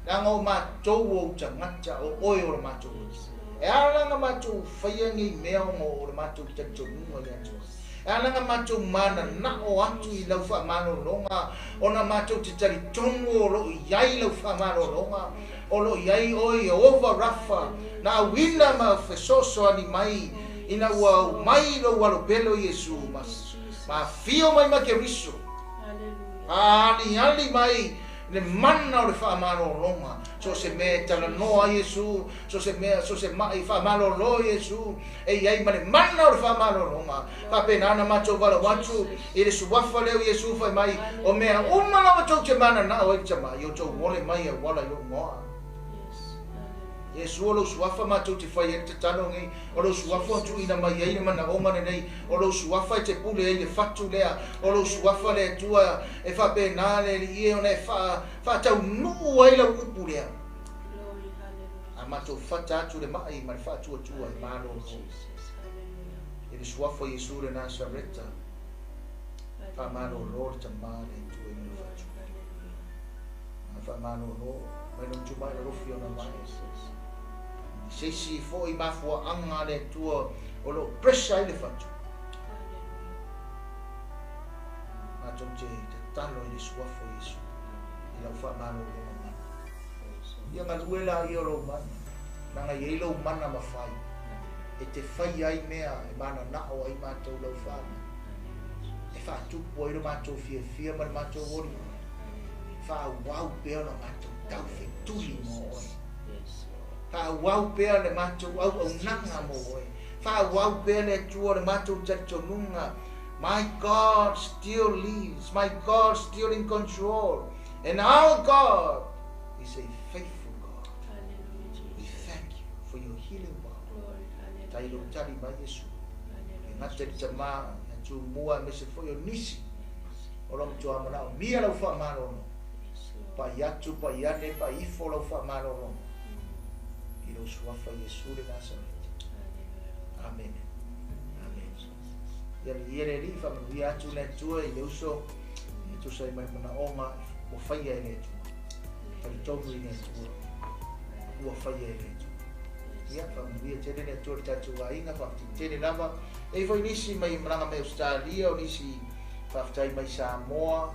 Leaga o matou ou tagata, o oe o le matou Atua. E ala ona matou faia nei mea ona o le matou talitonuga ia te oe. E ala ona matou mananao atu i lau faamalologa, ona matou te talitonu o lo o i ai lau faamalologa, o lo o i ai oe Ieova Rafa, na auina ma fesoasoani mai ina ua aumai lou alopele o Iesu ma afio mai ma Keriso, faaaliali mai le mana o le faamalologa, so o se mea e talanoa ai Iesu, so o se mea, so o se maʻi faamalolo Iesu, e i ai ma le mana o le faamalologa. Faapena ona matou valaau atu i le suafa lea o Iesu fai mai, O mea uma lava tou te mananao ai le Tama, ia outou ole mai e auala i lou igoa. Iesu, o lou suafa matou te fai ai le tatalo nei, o lou suafa o tuuina mai ai le manaoga lenei, o lou suafa e te pule ai le fatu lea, o lou suafa le Atua e faapena le Alii e ona e faataunuu ai lau upu lea. A matou fata atu le maʻi ma le faatuatua e malolo i le suafa o Iesu le Nasareta, faamalolo le Tama le Atua i lona fatu. A faamalolo mai lona tumai lalofi ona mai. I se isi foi mafuaaga a le Atua o lo o pressure ai le fatu, matou te tatalo i le suafa o Iesu. I lau faamalologa mana. Ia galue laia o lou mana, leaga e i ai lou mana mafai e te faia ai mea e mananao ai matou lau fanau, e faatupu ai lo matou fiafia ma le matou olioli. Faaauau pea ona matou taufetuli mo oe. Faaauau pea le matou auaunaga mo oe. Faaauau pea le Atua le matou talitonuga. My God still lives. My God still in control. And our God is a faithful God. We thank you for your healing power. Tai lou tali mai Iesu. E gata i le tama ia Tumua aemaise foi o nisi o lo matua manaomia lau faamalolo. Pai atu, pai ane, pai ifo lau faamalologa i lou suafa Iesu le Nasareti. Amene. Amene. Ia viia le Alii, faamanuia atu le Atua i le uso e tusa ai ma le manaoga ua faia e le Atua. Talitonu i le Atua ua faia e le Atua. Ia, faamanuia tele le Atua i le tatou aiga, faafetai tele lava. E i ai foi nisi mai malaga mai Ausetalia, o nisi faafetai mai Samoa,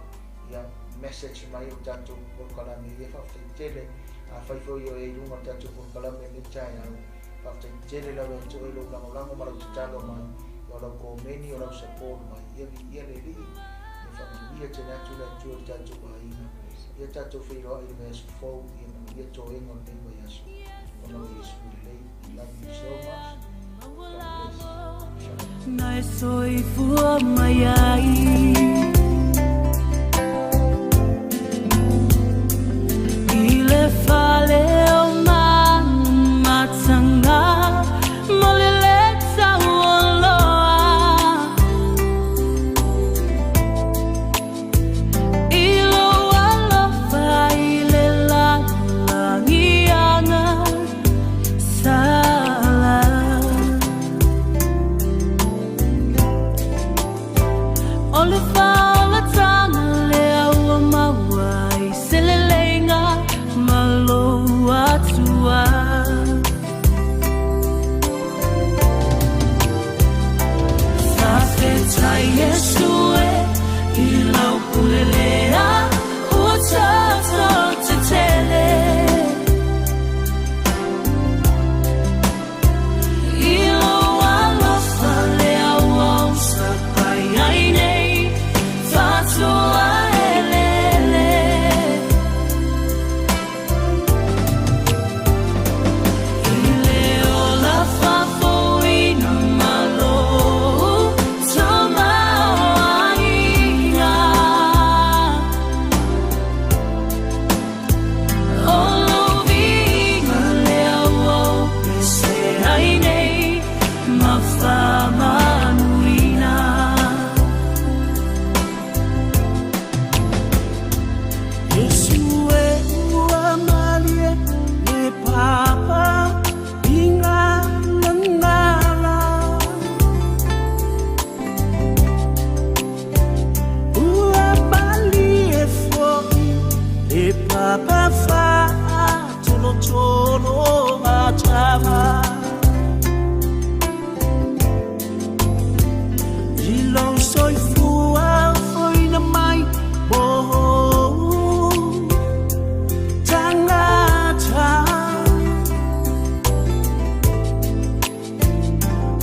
ia message mai o le tatou polokalame, ia faafetai tele. Afai foi o e i luga o le tatou polokalame i lenei taeao, faafetai tele lava ia te oe lou lagolago ma lau tatalo mai, o lau komeni, o lau support mai. Ia viia le Alii, ia faamanuia tele atu le Atua i le tatou aiga. Ia tatou feiloai i le vaiaso fou, ia manuia toega o lenei vaiaso. Ona o Iesu lelei. We love you so much. God bless. Shalom. Na e soifua mai ai. I le fale o Manumatanga mo le le taualoa. I lou alofa i le lalolagi aga sala. O le faaolataga lea ua maua i se leleiga ma lou Atua. Faafetai Iesu e i lau pule lea ua tatou tetele. I lou alofa lea ua osapai ai nei fatoa eleele. I le ola faafofoina ma lou tamaoaiga. O lou viiga lea ua ou pese ai nei ma faamanuina. Iesu e ua malie le papa i ngalangala. Ua malie foi le papa faatolotolo atama. I lou soifua foina mai mou tagata.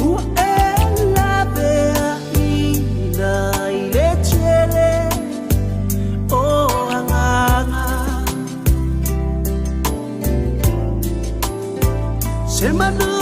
Ua e laveaiina i le tele o agaga. Se manu